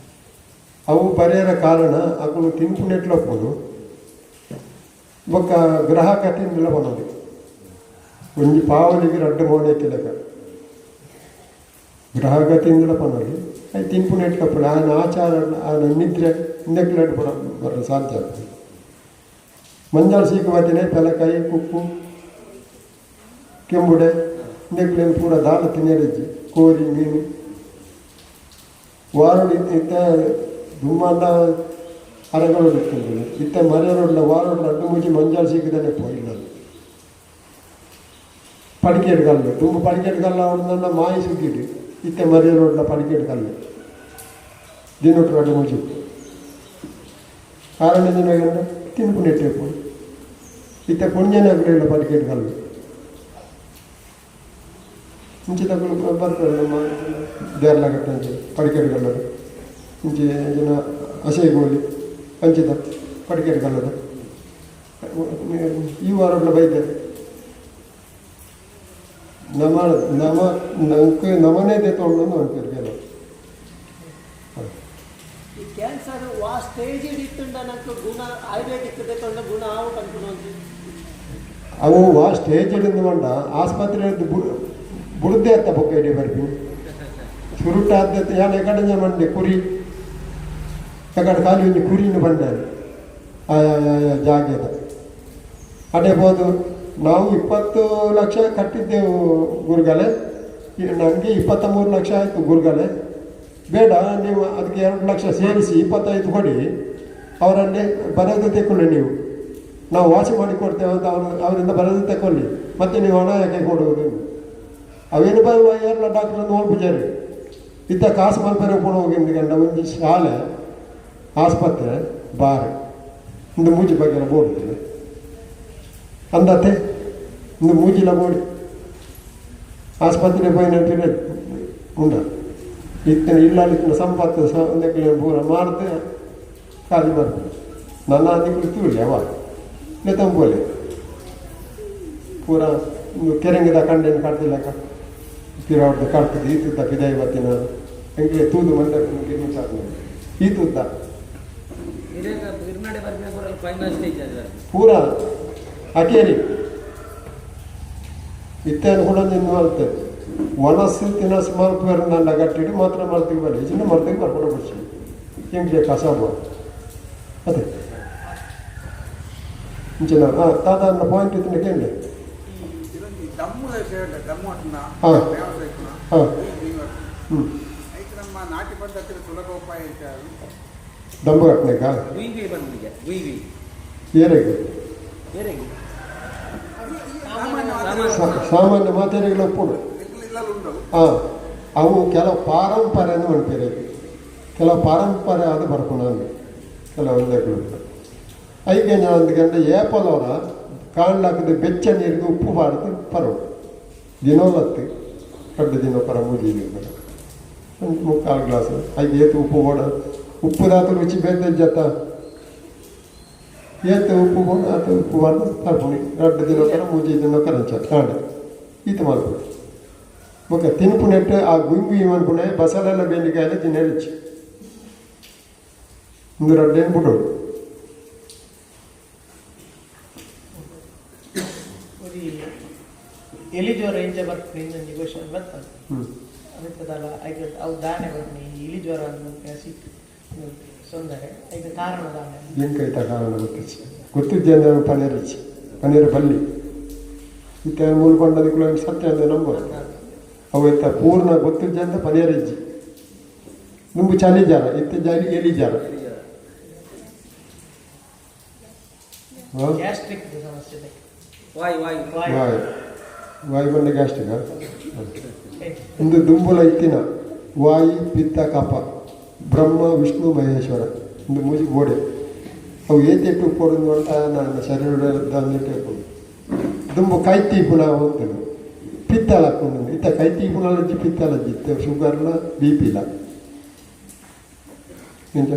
ಅವು ಬರೆಯರ ಕಾರಣ ಅಕುಲು ತಿನ್ಪುನೆಟ್ಲಪ್ಪುನು ಬೊಕ್ಕ ಗ್ರಾಹಕ ತಿಂದಿಲ್ಲ ಬನ್ನೋದು ಒಂಜಿ ಪಾವಲಿಗೆ ರಡ್ಡು ಮೋನೆ ತಿಲಕ ಗ್ರಾಹಕ ತಿಂದಿಲ್ಲ ಪನೋಲಿ ಅವು ತಿನ್ಪುನೆಟ್ಲಪ್ಪುನು ಆಯನ ಆಚಾರ ಆಯನ ನಿದ್ರೆ ಇಂದಕ್ಲೆಡ್ ಬರ ಬರ ಸಾಧ್ಯ ಆಗ್ತದೆ. ಮಂಜಾಲ್ ಸೀಕು ಬತ್ತಿನೇ ಪೆಲಕಾಯಿ ಕುಪ್ಪು ಕೆಂಬುಡೆ ಇಂದಕ್ಲೇನು ಪೂರ ದಾಲ ತಿನ್ನೆರಿಜ್ಜಿ ಕೋರಿ ಮೀನು ವಾರೋಡು ಇತ್ತ ದುಮ್ಮಾಂಡ ಅರಗಳು ಇರ್ತದೆ ಇತ್ತ ಮರೆಯರೋಡ್ಲ ವಾರೋಡ್ಲ ಅಡ್ಡು ಮುಜಿ ಮಂಜಾಲ್ ಸೀಕದನೆ ಪೋಯಿಲ್ಲ ಪಡಿಕೇಡು ಕಲ್ಲು ತುಂಬ ಪಡಿಕೇಡು ಕಲ್ಲು ಅವ್ರನ್ನ ಮಾಯಿ ಸುಗ್ಗಿಡು ಇತ್ತ ಮರೆಯರೋಡ್ಲ ಪಡಿಕೇಡು ಕಲ್ಲು ದಿನೊಟ್ಟು ಅಡ್ಡು ಮುಜಿ ಕಾರಣ ದಿನ ತಿನ್ಪು ನೆಟ್ಟೆ ಇತ್ತ ಪುಣ್ಯನಾಗಲಿಲ್ಲ ಪಡಿಕೇಡು ಕಲ್ಲು ಇಂಚಿದಕುಲು ಬರ್ತಾರೆ ನಮ್ಮ ದೇರ್ಲಗಟ್ಟೆ ಅಂಚೆ ಪಡಿಕೇಡು ಕಲ್ಲದು ಇಂಚೆ ಜನ ಅಸೇಗೋಲಿ ಅಂಚಿದ ಪಡಿಕೇಡು ಕಲ್ಲದು ಈ ವಾರಡ್ಲ ಬೈತಾರೆ. ನಮ್ಮ ನಮ್ಮ ನಂಗೆ ನಮನೇ ತೊಗೊಂಡು ಅನ್ಪೇರು ಕೆಲವು. ಈ ಕ್ಯಾನ್ಸರ್ ವಾ ಸ್ಟೇಜ್ ಇತ್ತುಂಡ ನಂಗೆ ಗುಣ ಆಯುರ್ವೇದಿಕ್ ತಗೊಂಡ ಗುಣ ಆವು ಪನ್ಪುನ. ಅವು ಆ ಸ್ಟೇಜ್ ಮಂಡ ಆಸ್ಪತ್ರೆ ಬುಡ್ದೆ ಅತ್ತ ಬೊಕ್ಕ ಇಡೀ ಬರ್ಪಿ ಸುರುಟ ಆದ್ಯತೆ ಯಾನ್ ಎಕಡೆ ಮಂಡೆ ಕುರಿ ಎಕಡೆ ಖಾಲಿ ಒಂಜಿ ಕುರಿನ ಬಂಡೆ ಆಯಾ ಆಯಾ ಜಾಗೆದ ಅಡೆ ಬೋದು. ನಾವು 20 ಲಕ್ಷ ಕಟ್ಟಿದ್ದೆವು ಗುರುಗಳೇ, ನನಗೆ 23 ಲಕ್ಷ ಆಯಿತು ಗುರುಗಳೇ. ಬೇಡ ನೀವು ಅದಕ್ಕೆ 2 ಲಕ್ಷ ಸೇರಿಸಿ 25 ಕೊಡಿ, ಅವರಲ್ಲಿ ಬರೆದು ತೆಕ್ಕೊಳ್ಳಿ, ನೀವು ನಾವು ವಾಸಿ ಮಾಡಿ ಕೊಡ್ತೇವೆ ಅಂತ ಅವರು ಅವರಿಂದ ಬರೆದು ತಗೊಳ್ಳಿ, ಮತ್ತೆ ನೀವು ಹಣ ಯಾಕೆ ಕೊಡುವುದು? ಅವೇನು ಬರುವ ಎಲ್ಲ ಡಾಕ್ಟರ್ ನೋಡ್ಬಿಜಾರಿ ಇತ್ತ ಕಾಸು ಮಲ್ಪರೆ ಕೂಡ ಹೋಗಿ ಗಂಡ ಒಂಜಿ ಶಾಲೆ ಆಸ್ಪತ್ರೆ ಬಾರ್ ಇಂದು ಮೂಜಿ ಬಗ್ಗೆ ಬೋರ್ಡ್ ಅಂದತೆ ಇಂದು ಮೂಜಿಲ ಬೋರ್ಡ್ ಆಸ್ಪತ್ರೆ ಪೋಯಿನ ಉಂಡ ಇತ್ತಿನ ಇಲ್ಲ ಇತ್ತಿನ ಸಂಪತ್ತು ಒಂದಕ್ಕೆ ಪೂರ ಮಾಡ್ದೆ ಖಾಲಿ ಮಾಡ್ತಾರೆ. ನನ್ನ ನಿಕ್ಲು ತೂಲಿ ಅವ ತಂಬೋಲೆ ಪೂರ ಕೆರೆಂಗದ ಕಂಡೇನು ಕಡ್ದಿಲ್ಲಕ ಪಿರಾವ್ದು ಕಡ್ತದೆ ಈತುದ್ದ ಪಿದಾಯಿ ಬತ್ತಿನ ಎಂಕ್ಲೆ ತೂದು ಮಂದ ಈತುದ್ದ ಪೂರ ಅಕೇರಿ ಇತ್ತೇನು ಕೂಡ ನಿನ್ನ ಮಾಡ್ತೇವೆ ಒಣಸು ತಿನಸು ಮಲ್ಪುವೆರ್ ನನ್ನ ಗಟ್ಟಿಡು ಮಾತ್ರ ಮರ್ತಿಗೆ ಬರಲಿ ಚಿನ್ನ ಮರ್ತಿಗೆ ಬರ್ಕೊಂಡು ಬಿಡ್ಸಿ ಎಂಕ್ಲೆ ಕಸಾಬ ಅದೇ ಇಂಚಿನ ಹಾಂ ತಾತ ಪಾಯಿಂಟ್ ಇತ್ತಿನ ಕೇಳಿ. ಹಾಂ ಹಾಂ ಹ್ಞೂ ನಾಟಿ ಪದ್ಧತಿ ಸುಲಭ ಉಪಾಯ ದಮ್ಮು ಕಟ್ಟನೇಕ ಏರೆಗೆ ಸಾಮಾನ್ಯ ಮಾತೆರೆಗಳ ಒಪ್ಪುಡು. ಹಾಂ ಅವು ಕೆಲವು ಪಾರಂಪರೆಯನ್ನು ಮನ್ಪೇರೆ ಕೆಲವು ಪಾರಂಪರೆ ಅದು ಬರ್ಪುಣ ಕೆಲವು ಐಕೆ ಅಂದ್ಕಂಡೆ ಏಪಲೋರ ಕಾಣ್ಲಾಕದ ಬೆಚ್ಚ ನೀರಿಗೆ ಉಪ್ಪು ಬಾರ್ದು ಪರೋಡು ದಿನೋಲತ್ತು ರಡ್ಡು ದಿನ ಪರ ಮೂಜಿ ನೀರು ಒಂದು ಮುಕ್ಕಾಲು ಗ್ಲಾಸ್ ಐಕೆ ಏತು ಉಪ್ಪು ಬೋಡ ಉಪ್ಪು ದಾತು ರುಚಿ ಬೇತೆ ಜತ್ತ ಏತು ಉಪ್ಪು ಬೋಡ ಆತ ಉಪ್ಪು ಬಾರ್ದು ಪರ್ಪುಣಿ ರಡ್ಡು ದಿನ ಪರ ಮೂಜಿ ದಿನ ಕರಂಚ ಕಾಂಡೆ ಈತ ಮಲ್ಪುಡು. ಬೊಕ ತಿನ್ಪು ನೆಟ್ಟು ಆ ಗುಂಗಿ ಮನ್ಪುಣೆ ಬಸಲೆಲ್ಲ ಬೆಂಡಿಕಾಯಿಲೆ ತಿನ್ನೆ ರುಚಿ ಇಂದು ರಡ್ಡೇನು ಬಿಡೋಡು. ಎಲಿ ಜ್ವರ ಇಂಚ ಬರ್ಪುನಿ ಇಂದೊಂಜಿ ಕ್ವಶನ್ ಬರ್ತದೆ ಅಮಿತದಲ್ಲ ಐಕ್ ಅವು ದಾನೆ ಬರ್ಪುನಿ ಇಲಿ ಜ್ವರ ಸಿಕ್ ತೊಂದರೆ ಐಕ್ ಕಾರಣ ದಾನೆ ಎಂಕೈತ ಕಾರಣ ಗೊತ್ತಿಚ್ಚಿ ಗೊತ್ತಿದ್ದೆ ಪನೀರ್ ಇಚ್ಚಿ ಪನೀರ್ ಬಲ್ಲಿ ಇತ್ತ ಮೂಲ ಪಂಡದಿಕ್ಕುಲ ಸತ್ಯ ಅಂದ್ರೆ ನಂಬೋದು ಅವು ಇತ್ತ ಪೂರ್ಣ ಗೊತ್ತಿದ್ದೆ ಅಂತ ಪನೀರ್ ಇಜ್ಜಿ ದುಂಬು ಚಳಿ ಜಾರ ಇತ್ತ ಜಾಲಿ ಎಲಿ ಜಾರ ಗ್ಯಾಸ್ಟ್ರಿಕ್ ಸಮಸ್ಯೆ ವಾಯು ವಾಯು ವಾಯು ವಾಯು ಬಂದ ಗ್ಯಾಸ್ಟ್ರಿಕ್ ಇಂದು ದುಂಬುಲ ಇತ್ತಿನ ವಾಯು ಪಿತ್ತ ಕಫ ಬ್ರಹ್ಮ ವಿಷ್ಣು ಮಹೇಶ್ವರ ಇಂದು ಮೂಜಿ ಗೋಡೆ ಅವು ಏತೆಟ್ಟು ಪೋಡುಂದು ಅಂತ ನನ್ನ ಶರೀರದ ದುಂಬು ಕೈ ತೀಪುನ ಹೋಗ್ತದೆ ಪಿತ್ತಲ ಹಾಕೊಂಡು ಇತ್ತ ಕೈ ತೀಪುನಲಜ್ಜಿ ಪಿತ್ತಲಜ್ಜಿ ಇತ್ತ ಶುಗರ್ಲ ಬಿ ಪಿಲ ಎಂತ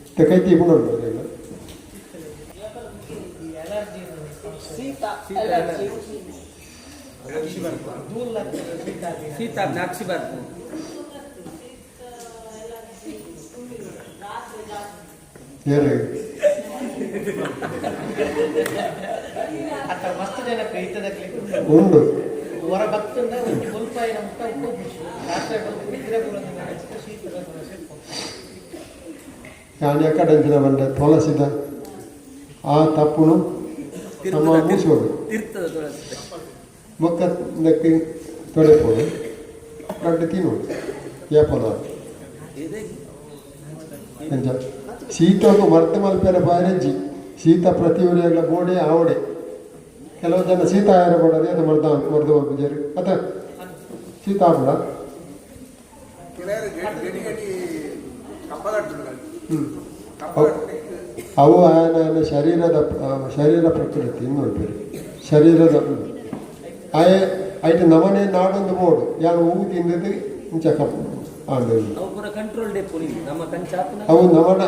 ಇತ್ತ ಕೈ ತೀಪುನ ಉಂಟು ಅದೆಲ್ಲ. Allergy. ಶೀತ ಅಕ್ಷಿ ಬರ್ಪು. ಏರು. ಅತ್ತ ಮಸ್ತ್ ಜನಕ್ಕೆ ಇತ್ತದಕ್ಲಿ ಉಂಡು. ಹೊರ ಭಕ್ತಂದ ಒಂಜಿ ಬೊಲ್ಪಾಯಿನ ಮುಟ್ಟ ಉಪ್ಪು ರಾತ್ರಿ ಬೊಲ್ಪು ನಿದ್ರೆ ಬರೋದಿಲ್ಲ, ಶೀತದ ಸಮಸ್ಯೆ. ಯಾನ್ ಎಕಡೆಂಚಿನ ಬಂಡೆ ತೊಲಸಿದ ಆ ತಪ್ಪುನು ನಮ್ಮ ಮೂಸೋಡು. ತಿರ್ತದ ತುಳಸಿ. ಬೊಕ್ಕ ನೆಕ್ ತೊಡೆಪೋಡು ರಡ್ಡ್ ತಿನ್ನೋಡು ಏಪಲ. ಇದೆ. ಎಂಚ ಶೀತಕ್ಕೂ ಮರ್ತ ಮಲ್ಪೆರೆ ಬಾರೆಜ್ಜಿ ಶೀತ ಪ್ರತಿ ಊರಿಯಾಗಲ ಬೋಡೆ ಆವಡೆ. ಕೆಲವು ಜನ ಶೀತ ಆಯರ ಬೋಡದೆ ಅದು ಮರ್ದ ಮರ್ದು ಮಲ್ಪುಜೆರ್ ಅತ್ತ ಶೀತ ಆಪುಂಡ. ಕೆಲವರು ಗಡಿ ಗಡಿ ಕಪ್ಪ ಕಟ್ಟುಂಡು. ಕಪ್ಪ ಅವು ಆಯನ ಶರೀರದ ಶರೀರ ಪ್ರಕೃತಿ ಇನ್ನೊಂದು ಶರೀರದ ಆಯೆ ಐಟ್ ನಮನೆ ನಾಡೊಂದು ಬೋಡು ಯಾನ್ ಹೂ ತಿಂದದ್ದು ಇಂಚ ಕಪ್ಪು ಆಂಡ್. ಅವು ಪೂರ ಕಂಟ್ರೋಲ್ ಡೆಪ್ಪು ನಮ್ಮ ಕಂಚಾಪುನ. ಅವು ನಮನ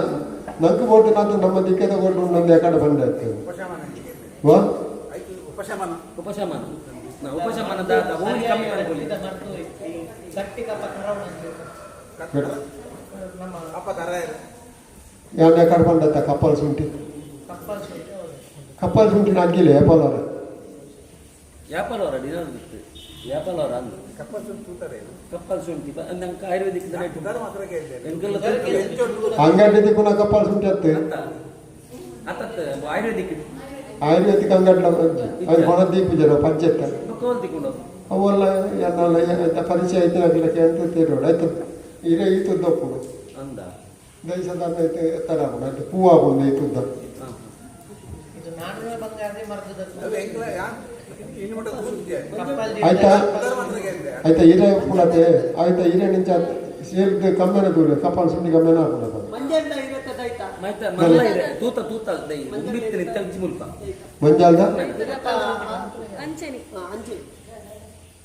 ನಂಗೆ ಬೋಟು ನಂದು ನಮ್ಮ ದಿಕ್ಕದ ಬೋಟು ನಂದು ಯಾಕಡೆ ಬಂದ ಉಪಶಮನ. ವಾ. ಆಯ್ತು, ಉಪಶಮನ. ಉಪಶಮನ ನಾ ಉಪಶಮನ ದಾದ ಓಣಿ ಕಮ್ಮಿ ಮಾಡ್ಕೊಳ್ಳಿ. ಇದು ಮದ್ದು ಈ ಗಟ್ಟಿ ಕಪ್ಪ ಕರವಣ ಅಂತ ನಮ್ಮ ಕಪ್ಪ ಕರ ಇಲ್ಲ. ಯಾನ್ ಯಾಕಡೆ ಬಂದತ್ತ ಕಪ್ಪಲ್ ಶುಂಠಿ. ಕಪ್ಪಲ್ ಶುಂಠಿ ಹೌದು. ಕಪ್ಪಲ್ ಶುಂಠಿ ಅಗ್ಗಿಲ್ಲ ಏಪಲರ. ಯಾಪಲ್ ಅವರ ಡಿನರ್ ಬಿಟ್ಟು ಯಾಪಲ್ ಅವರ ಅಂದು. ಕಪ್ಪ ಶುಂಠಿ ತೂತಾರೆ ಇದು. ಕಪ್ಪಲ್ ಶುಂಠಿ ನಂಗೆ ಆಯುರ್ವೇದಿಕ್ ಉದಾರ ಮಾತ್ರ ಕೇಳಿದ್ದೇನೆ. ಎಂಕೆಲ್ಲ ಅಂಗಡಿ ದಿಕ್ಕುನ ಕಪ್ಪಲ್ ಶುಂಠಿ ಅತ್ತು. ಅತ್ತ ಆಯುರ್ವೇದಿಕ್. ಆಯುರ್ವೇದಿಕ್ ಅಂಗಡ್ಲ ಅವು ಹೊಣ ದೀಪು ಜನ ಪಂಚೆತ್ತ. ಕೋಲ್ ತಿಕೊಂಡು. ಅವೆಲ್ಲ ಎನ್ನೆಲ್ಲ ಐತ ಪರಿಚಯ ಐತಿನ ಅಂತ ತೇರೋಡು ಆಯ್ತು ಇರೇ ಈತುದ್ದ ಉಪ್ಪುಡು. ಅಂದ. ದೈಸದ ಐತೆ ಎತ್ತರ ಆಪುಂಡು ಐತೆ ಪೂ ಆಪುಂಡು ಈತುದ್ದ. ಇದು ನಾಡುವೆ ಬಂಗಾರದೇ ಮರ್ದದ. ಅದು ಎಂಕ್ಲ ಯಾನ್ ಇನ್ನು ಮಟ್ಟ ತೂತಿದ್ದೆ. ಕಪ್ಪಲ್. ಆಯ್ತಾ? ಉದಾರ ಮಾತ್ರ ಕೇಳಿದ್ದೆ. ಆಯ್ತಾ ಇರೇ ಉಪ್ಪುಲತೆ ಆಯ್ತಾ ಇರೇ ನಿಂಚ ಸೇರಿದ ಕಮ್ಮೆನ ದೂರ ಕಪ್ಪಲ್ ಶುಂಠಿ ಕಮ್ಮೆನ ಆಪುಂಡು ಅಪಗ. ಮಂಜಣ್ಣ ಇರತ್ತದ ಆಯ್ತಾ? ಮೈತ ಮಲ್ಲ ಇದೆ ತೂತ ತೂತ ದೈ ಉಂಬಿತ್ತು ನಿತ್ತಂಚಿ ಮುಲ್ಪ. ಮಂಜಾಲ್ದ. ಅಂಚನೆ. ಅಂಚೆ.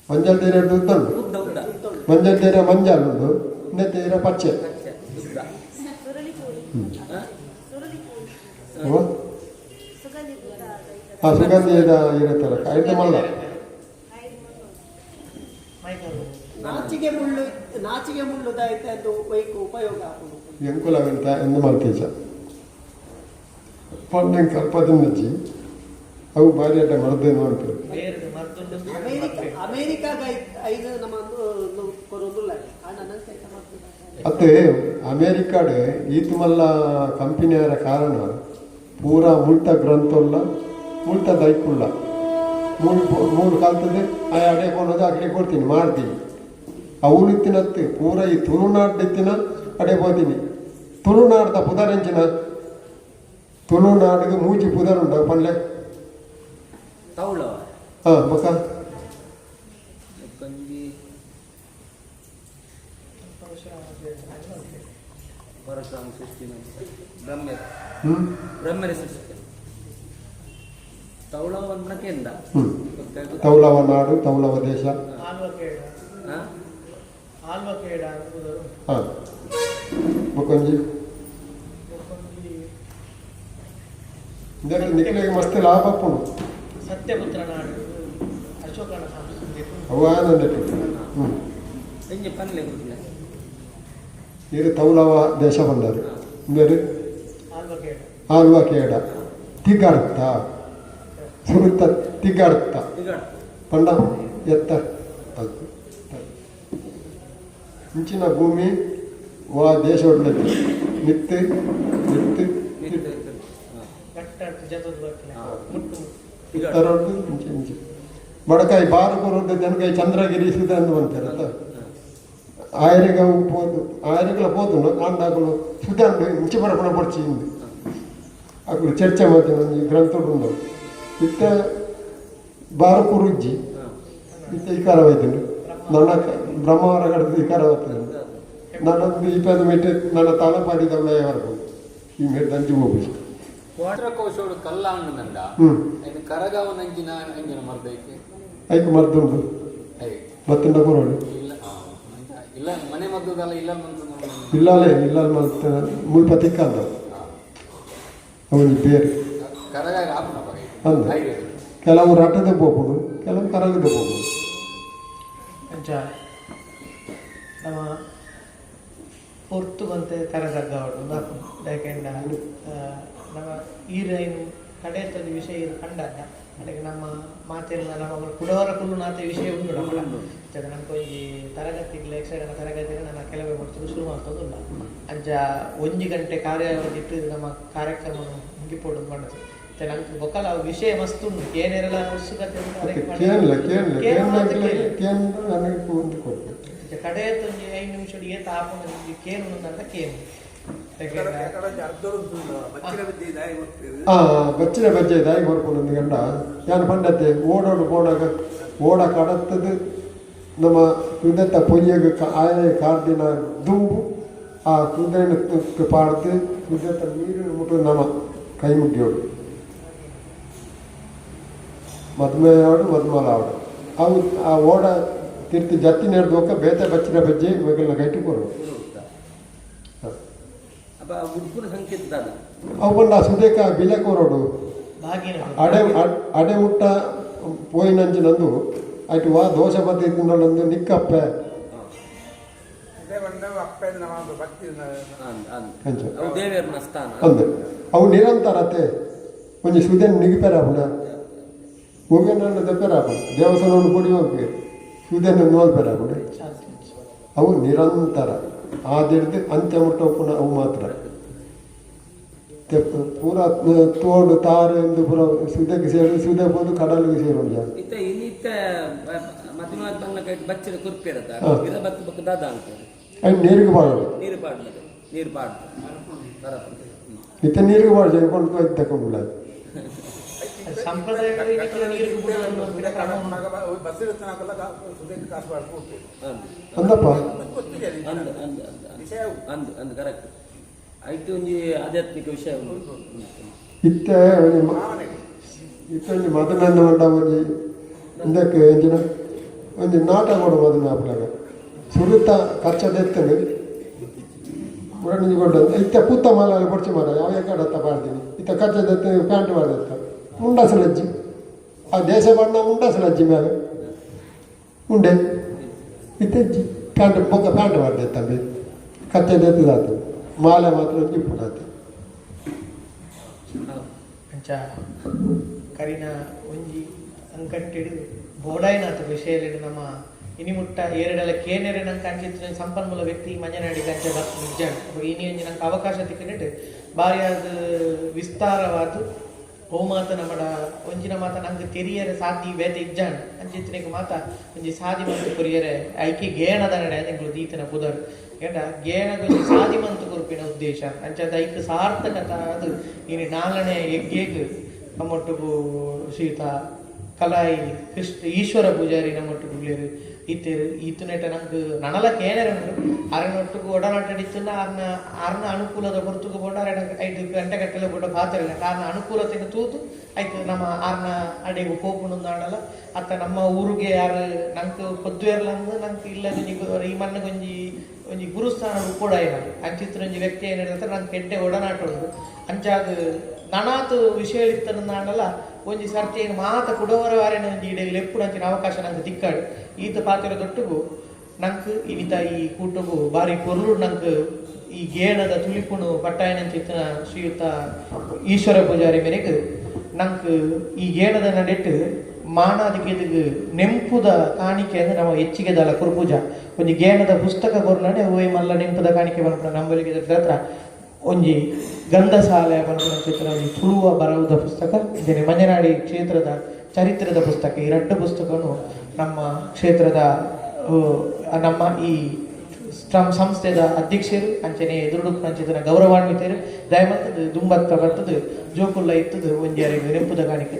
ಮಂಜಾಲ್ ತೀರ ಉದ್ದ ಉಂಟು. ಉದ್ದ ಉದ್ದ. ಮಂಜಾಲ್ ತೀರ ಮಂಜಾಲ್ ಉಂಟು ಇನ್ನೆ ತೀರ ಪಚ್ಚೆ. ಪಚ್ಚೆ ಉದ್ದ. ಸುರುಳಿ ಪೂರಿ. ಹಾ? ಸುರುಳಿ ಪೂರಿ. ಓ. ಸುಗಂಧಿ. ಆ ಸುಗಂಧಿ ಇರುತ್ತಲ್ಲ ಐತೆ ಮಲ್ಲ. ನಾಚಿಗೆ ಮುಳ್ಳು, ನಾಚಿಗೆ ಮುಳ್ಳುದಾಯ್ತು ಅದು ವೈಕ್ ಉಪಯೋಗ ಆಪುಂಡು. ಎಂಕುಲ ಅವೆಂತ ಎಂದು ಮಲ್ತೇಜ ಪಂಡೆಂ ಕಲ್ಪದಿಂದಜ್ಜಿ ಅವು ಭಾರಿ ಅಡ್ಡ ಮರ್ದೇನು ಅಂತಾರೆ. ಬೇರೆ ಮರ್ದುಂಡು. ಅಮೇರಿಕ ಅಮೇರಿಕಾಗ ಐದು ನಮ್ಮ ಕೊರೊಂದುಲ್ಲ ಆಂಡ ನಂಗೆ ಐತ ಮಾಡ್ತದೆ. ಅತ್ತೆ ಅಮೇರಿಕಾಡ್ ಈತ್ ಮಲ್ಲ ಕಂಪನಿಯರ ಕಾರಣ ಪೂರಾ ಮುಲ್ತ ಗ್ರಂಥುಲ್ಲ ಮುಲ್ತ ದೈಕುಲ್ಲ ಮೂರು ಮೂರು ಕಲ್ತದೆ ಆ ಅಡೆ ಕೊಡೋದು ಅಗಡೆ ಕೊಡ್ತೀನಿ ಮಾಡ್ತೀನಿ ಅವನು ಇತ್ತಿನತ್ತು ಪೂರ ಈ ತುಳುನಾಡು ಇತ್ತಿನ ಅಡೆ ಹೋತೀನಿ ತುಳುನಾಡ್ದ ಪುದರೆಂಚಿನ ತುಳುನಾಡಿಗೆ ಮೂಜಿ ಪುದರ್ ಉಂಟು ಪಲ್ಲೆ. ತೌಳವ. ಹಾಂ ಬೊಕ್ಕ. ಕಂಜಿ ಪರಶುರಾಮ ಸೃಷ್ಟಿ ಬ್ರಹ್ಮ. ಹ್ಞೂ. ಬ್ರಹ್ಮರ ಸೃಷ್ಟಿ ತೌಳವ ಅನ್ನಕ್ಕೆಂದ. ಹ್ಞೂ ತೌಲವ ನಾಡು ತೌಲವ ದೇಶ. ಆಲ್ವ ಕೇಡ. ಹಾ. ಆಲ್ವ ಕೇಡ ಅನ್ಬೋದು. ಹಾಂ ಬೊಕ್ಕೊಂಜಿ. ಬೊಕ್ಕೊಂಜಿ. ಇದರಲ್ಲಿ ನಿಖಿಲಿಗೆ ಮಸ್ತ್ ಲಾಭ ಆಪುಂಡು. ಸತ್ಯಪುತ್ರ ನಾಡು ಅಶೋಕನ ಸಂಸ್ಕೃತಿ. ಅವು ಆನಂದ ಹ್ಞೂ. ಎಂಜೆ ಪನ್ಲೆ ಗೊತ್ತಿಲ್ಲ. ಇದು ತೌಲವ ದೇಶ ಬಂದರು ಅಂದರೆ. ಆಲ್ವ ಕೇಡ. ಆಲ್ವ ಕೇಡ ತಿಗ್ಗಾಡ್ತ ಸುರುತ್ತ ತಿಗ್ಗಾಡ್ತ. ಈಗ ಪಂಡ ಎತ್ತ ಅದು ಇಂಚಿನ ಭೂಮಿ ವಾ ದೇಶ ಒಡ್ಲತ್ತಿ ನಿತ್ತು ನಿತ್ತು. ಗಟ್ಟ ಜತದ ಬರ್ತೀನಿ ಮುಟ್ಟು ಮುಟ್ಟು. ಈಗ ತರೊಡ್ಡು ಇಂಚೆ ಇಂಚೆ ಬಡಕಾಯಿ ಬಾರು ಕೊರೊಡ್ಡು ದನಕಾಯಿ ಚಂದ್ರಗಿರಿ ಸುಧಂದು ಅಂತಾರತ್ತ ಆಯರಿಗ ಪೋದು ಆಯರಿಗಳ ಪೋದು ಆಂಡಾಗುಲು ಸುಧಂಡು ಇಂಚೆ ಬರಪಣ ಪಡ್ಚಿ ಇಂದು ಅಕುಲು ಚರ್ಚೆ ಮಾಡ್ತೀನಿ ಒಂಜಿ ಗ್ರಂಥಡು ಉಂಡು ಇತ್ತ ಬಾರು ಕುರುಜ್ಜಿ ಇತ್ತ ಈ ಹೋಯ್ತೀನಿ ನನ್ನ ಬ್ರಹ್ಮವರ ಕಡೆದು ಈ ಹೋಗ್ತೇನೆ ನನ್ನೊಂದು ಈ ಪದ ಮೆಟ್ಟು ನನ್ನ ತಾಳಪಾಡಿದ ವರೆಗೂ ಈ ಮೇಟ್ ದಂಜಿ ಹೋಗಿ. ಪತ್ರಕೋಶೋಡು ಕಲ್ಲಾಂಗನಂದ. ಹ್ಞೂ. ಐನು ಕರಗವನಂಜಿನ ಅಂಜಿನ ಮರ್ದೈಕೆ. ಐಕ್ ಮದ್ದುಂಡು. I. ಬತ್ತುಂಡ ಕೊರೋಡು. ಇಲ್ಲ ಆ, ಇಲ್ಲ ಮನೆ ಮದ್ದದಲ್ಲ ಇಲ್ಲ ಮಂತು. ಇಲ್ಲಾಲೆ ಇಲ್ಲಾಲ್ ಮಲ್ತ ಮುಲ್ಪ ತಿಕ್ಕಂದ ಅವನಿ ಬೇರೆ. ಕರಗ ಆಪುನ ಬಗೆ. ಅಂದ. ಆಯುರ್ವೇದ. ಕೆಲವು ರಟದ ಪೋಪುಂಡು, ಕೆಲವು ಕರಗದ ಪೋಪುಂಡು. ಅಂಚ ನಮ್ಮ ಪೊರ್ತು ಬಂತೆ ತರಸಗ್ಗವಡು ಯಾಕೆಂಡ ನಮ್ಮ ಈರೈನು ಕಡೆತೊಂದು ವಿಷಯ ಇದು ಕಂಡಾಗ ಅದಕ್ಕೆ ನಮ್ಮ ಮಾತೆಲ್ಲ ನಮ್ಮ ಕುಡವರ ಕುಲ್ಲು ನಾತೆ ವಿಷಯ ಉಂಟು ನಮ್ಮ ನಮ್ಗೆ ಒಂಜಿ ತರಗತಿಗಳ ಯಕ್ಷಗಾನ ತರಗತಿ ನನ್ನ ಕೆಲವೇ ಮಾಡ್ತದೆ ಶುರು ಮಾಡ್ತದಲ್ಲ. ಅಂಚ ಒಂಜಿ ಗಂಟೆ ಕಾರ್ಯಾವಧಿ ಇಟ್ಟು ನಮ್ಮ ಕಾರ್ಯಕ್ರಮ ಮುಗಿಪೋಡು ಮಾಡೋದು. ಮತ್ತೆ ನಂಗೆ ಬೊಕ್ಕಲ ವಿಷಯ ಮಸ್ತ್ ಉಂಟು, ಏನೇರೆಲ್ಲ ಉತ್ಸುಕತೆ ಉಂಟು. ಕೇಳಲ್ಲ ಕೇಳಲ್ಲ ಕೇಳಲ್ಲ ನನಗೆ ಒಂದು ಕೊಟ್ಟು ಕಡೆಯತ್ತೊಂಜಿ 5 ನಿಮಿಷ ಏತ ಆಪುಂಡು ಕೇನು ಅಂತ ಕೇನು. ಬಚ್ಚಿನ ಬಜ್ಜೆ ದಾಯಿ ಕೊರ್ಪುಂಡು ಗಂಡ ಯಾನ್ ಪಂಡತ್ತೆ ಓಡೋಡು ಪೋಣಾಗ ಓಡ ಕಡತ್ತದು ನಮ್ಮ ತುದೆತ್ತ ಪೊಯ್ಯಗ ಆಯ ಕಾರ್ದಿನ ದುಂಬು ಆ ತುದೆನ ಪಾಡ್ದು ತುದೆತ್ತ ನೀರು ಮುಟ್ಟು ನಮ್ಮ ಕೈ ಮುಗಿಯೋಡು ಮದ್ಮೆಯಾವಡು ಮದ್ಮಲಾವಡು ಅವು ಆ ಓಡ ತಿರ್ತಿ ಜತ್ತಿ ನೆಡ್ದೋಕ ಬೇತೆ ಬಚ್ಚಿನ ಬಜ್ಜೆ ಇವಾಗೆಲ್ಲ ಕೈಟು ಕೊರು. ಅವು ಪಂಡ ಸುದೇಕ ಬಿಲೆ ಕೊರೋಡು ಅಡೆ ಅಡೆ ಮುಟ್ಟ ಪೋಯಿನಂಚಿನಂದು ಅಯ್ಟು ವಾ ದೋಸೆ ಬತ್ತಿ ತಿನ್ನೋಳಂದು ನಿಕ್ಕಪ್ಪೆ ಅಂದು ಅವು ನಿರಂತರತೆ ಒಂಜಿ ಸುದೆನ್ ನಿಗಿಪೆರ ಆಪುಂಡ ಒವ್ವೆನಂಡ ದೆಪ್ಪೆರ ಆಪುಂಡು ದೇವಸ್ಥಾನ ಪೊಡಿ ಹೋಗ್ಬೇಕು ಸುದೆನ್ ನೋಲ್ಪೆರ ಆಪುಂಡು ಅವು ನಿರಂತರ ಆದಿಡ್ದು ಅಂತ್ಯ ಮುಟ್ಟ ಉಪ್ಪುನ ಅವು ಮಾತ್ರ ಪೂರ ತೋಡು ತಾರು ಎಂದು ಪೂರ ಸುದೆಗೆ ಸೇರು ಸುದೆ ಪೋದು ಕಡಲಿಗೆ ಸೇರು ಇತ್ತೆ ಇನ್ನಿತ್ತ ಮಧ್ಯಮ ಬಚ್ಚಿದ ಕುರ್ಪಿ ಇರತ್ತ ಇದ ಬತ್ತು ಬಕ್ಕ ದಾದ ಅಂತ ಅಯ್ಯ ನೀರಿಗೆ ಬಾಡೋದು ನೀರು ಪಾಡ್ಲದು ನೀರು ಪಾಡ್ದು ಇತ್ತೆ ನೀರಿಗೆ ಬಾಡು ಜನ್ಕೊಂಡು ತಗೊಂಡಿಲ್ಲ. ಅಂದಪ್ಪ ಅಂದು ಅಂದು ಕರೆಕ್ಟ್ ಐತೆ ಒಂಜಿ ಆಧ್ಯಾತ್ಮಿಕ ವಿಷಯ ಉಂಟು. ಇತ್ತೆ ಇತ್ತೆ ಒಂಜಿ ಮದನನ್ನ ಮಂಡ ಒಂಜಿ ಇಂದಕ್ಕೆ ಎಂಜಿನ ಒಂಜಿ ನಾಟಕ ಕೊಡು ಮದನ ಆಪಲಾಗ ಸುರುತ ಕಚ್ಚದೆತ್ತನು ಉಡಣಿಜಿ ಕೊಡ್ಡು ಇತ್ತೆ ಪೂತ ಮಾಲ ಕೊಡ್ಚಿ ಮಾರ ಯಾವ ಕಡತ್ತ ಪಾಡ್ತೀನಿ ಇತ್ತೆ ಕಚ್ಚದೆತ್ತ ಪ್ಯಾಂಟ್ ಪಾಡ್ದೆತ್ತ ಮುಂಡಸಲಜ್ಜಿ ಆ ದೇಶ ಬಣ್ಣ ಮುಂಡಸಲಜ್ಜಿ ಮ್ಯಾಗ ಉಂಡೆ ಇತ್ತೆ ಪ್ಯಾಂಟ್ ಬೊಕ್ಕ ಪ್ಯಾಂಟ್ ಪಾಡ್ದೆತ್ತಂಬಿ ಕಚ್ಚದೆತ್ತದಾತು ಮಾಲೆ ಮಾತ್ರ ಒಂಜಿ ಅಂಚ ಕರಿನ ಒಂಜಿ ಅಂಕಟ್ಟಿಡು ಬೋಡಾಯಿನಾಥ ವಿಷಯದಲ್ಲಿ ನಮ್ಮ ಇನಿಮುಟ್ಟ ಏರಡಲ ಕೇನೆರೆ ನಂಗೆ ಅಂಚಿತ್ತಿನ ಸಂಪನ್ಮೂಲ ವ್ಯಕ್ತಿ ಮಂಜನಾಡಿ ಅಂಚ ಬತ್ ನಿಜ ಇನಿ ಒಂಜಿ ನಂಗೆ ಅವಕಾಶ ತಿಕ್ಕಿನಿಟ್ಟು ಬಾರಿಯಾದ ವಿಸ್ತಾರವಾದ ಓ ಮಾತ ನಮ್ಮಡ ಒಂಜಿನ ಮಾತ ನಂಗೆ ತೆರಿಯರೆ ಸಾದಿ ಬೇತೆ ಇಜ್ಜಾಂಡ್ ಅಂಚಿತ್ತಿನಕ್ಕೆ ಮಾತ ಒಂಜಿ ಸಾದಿ ಮಂತು ಕೊರಿಯರೆ ಐಕೆ ಗೇಣದ ನಡೆ ಎಂಕುಲು ದೀತನ ಪುದರ್ ಏಂಡ ಗೇಣದ ಒಂಜಿ ಸಾದಿ ಮಂತು ಕೊರ್ಪಿನ ಉದ್ದೇಶ ಅಂಚಾದ ಐಕ್ ಸಾರ್ಥಕತ ಅದು ಇನಿ ನಾಲ್ನೇ ಯಜ್ಞೆಗ್ ನಮ್ಮೊಟ್ಟುಗು ಶ್ರೀಯುತ ಕಲಾಯಿ ಕೃಷ್ಣ ಈಶ್ವರ ಪೂಜಾರಿ ನಮ್ಮೊಟ್ಟುಗು ಉಲ್ಲೆರ್ ಇತ್ತೆರ್ ಈತುನೆಟ ನಂಗೆ ನನಲ ಕೇನೆರೆ ಉಂಡು ಅರನೊಟ್ಟುಗು ಒಡನಾಟಡಿತ್ತುಂಡ ಅರ್ನ ಅರ್ನ ಅನುಕೂಲದ ಹೊರತುಗು ಪೋಂಡ ಅರೆನ 5 ಗಂಟೆ ಗಟ್ಟಲೆ ಪೋಂಡ ಪಾತೆರಲ್ಲ ಆರ್ನ ಅನುಕೂಲತೆನ್ ತೂದು ಐಕ್ ನಮ್ಮ ಆರ್ನ ಅಡೆಗ್ ಪೋಪುಂಡು ಅತ್ತ ನಮ್ಮ ಊರುಗೆ ಯಾರು ನಂಕ್ ಪೊದ್ದುವೆರ್ಲಂದ್ ನಂಕ್ ಇಲ್ಲದ ಈ ಮಣ್ಣುಗೊಂಜಿ ಒಂಜಿ ಒಂಜಿ ಗುರುಸ್ಥಾನ ಉಪ್ಪೊಡಾಯಿನ ಅಂಚಿತ್ತಿನ ಒಂಜಿ ವ್ಯಕ್ತಿ ಏನಿರುತ್ತೆ ನಂಕ್ ಎಡ್ಡೆ ಒಡನಾಟ ಉಂಡು ಅಂಚಾದ್ ನನಾತ್ ವಿಷಯ ಇತ್ತಂದಾಂಡಲ ಒಂಜಿ ಸರ್ತಿ ಮಾತ ಕುಡವರ ವಾರಿನ ಒಂಜಿ ಇಡೆ ಲೆಪ್ಪುಡು ಅಂಚಿನ ಅವಕಾಶ ನಂಗೆ ತಿಕ್ಕಾಡು ಈತ ಪಾತೆರ ದೊಟ್ಟುಗು ನಂಕ್ ಇನಿತ ಈ ಕೂಟಗು ಬಾರಿ ಪೊರ್ಲು ನಂಕ್ ಈ ಗೇಣದ ತುಳಿಪುಣು ಪಟ್ಟಾಯನಂಚಿತ್ತಿನ ಶ್ರೀಯುತ ಈಶ್ವರ ಪೂಜಾರಿ ಮೇರೆಗ್ ನಂಕ್ ಈ ಗೇಣದ ನಡೆಟ್ ಮಾನಾದಿಗೆದಿಗ್ ನೆಂಪುದ ಕಾಣಿಕೆ ಅಂದ್ರೆ ನಮ್ಮ ಹೆಚ್ಚಿಗೆದಲ್ಲ ಕುರುಪೂಜ ಒಂಜಿ ಗೇಣದ ಪುಸ್ತಕ ಕೊರ್ಲನೆ ಓಯ್ ಮಲ್ಲ ನೆಂಪುದ ಕಾಣಿಕೆ ಪನ್ಪುನ ನಂಬಲಿಗೆ ಹತ್ರ ಒಂಜಿ ಗಂಧಸಾಲೆ ಪನ್ಪುನ ಚಿತ್ರ ಒಂಜಿ ತುಳುವ ಬರವುದ ಪುಸ್ತಕ ಅಂಚನೆ ಮಂಜನಾಡಿ ಕ್ಷೇತ್ರದ ಚರಿತ್ರದ ಪುಸ್ತಕ ಈ ರಡ್ಡು ಪುಸ್ತಕನು ನಮ್ಮ ಕ್ಷೇತ್ರದ ನಮ್ಮ ಈ ಸಂಸ್ಥೆದ ಅಧ್ಯಕ್ಷರು ಅಂಚನೆ ಎದುರುಡುಪ್ಪುನಂಚಿತ್ತಿನ ಗೌರವಾನ್ವಿತರು ದಯಮಂತದ ದುಂಬತ್ತ ಬರ್ತದ ಜೋಕುಲ್ಲ ಇತ್ತದು ಒಂಜಿ ಅರೆಗ್ ನೆಂಪುದ ಕಾಣಿಕೆ.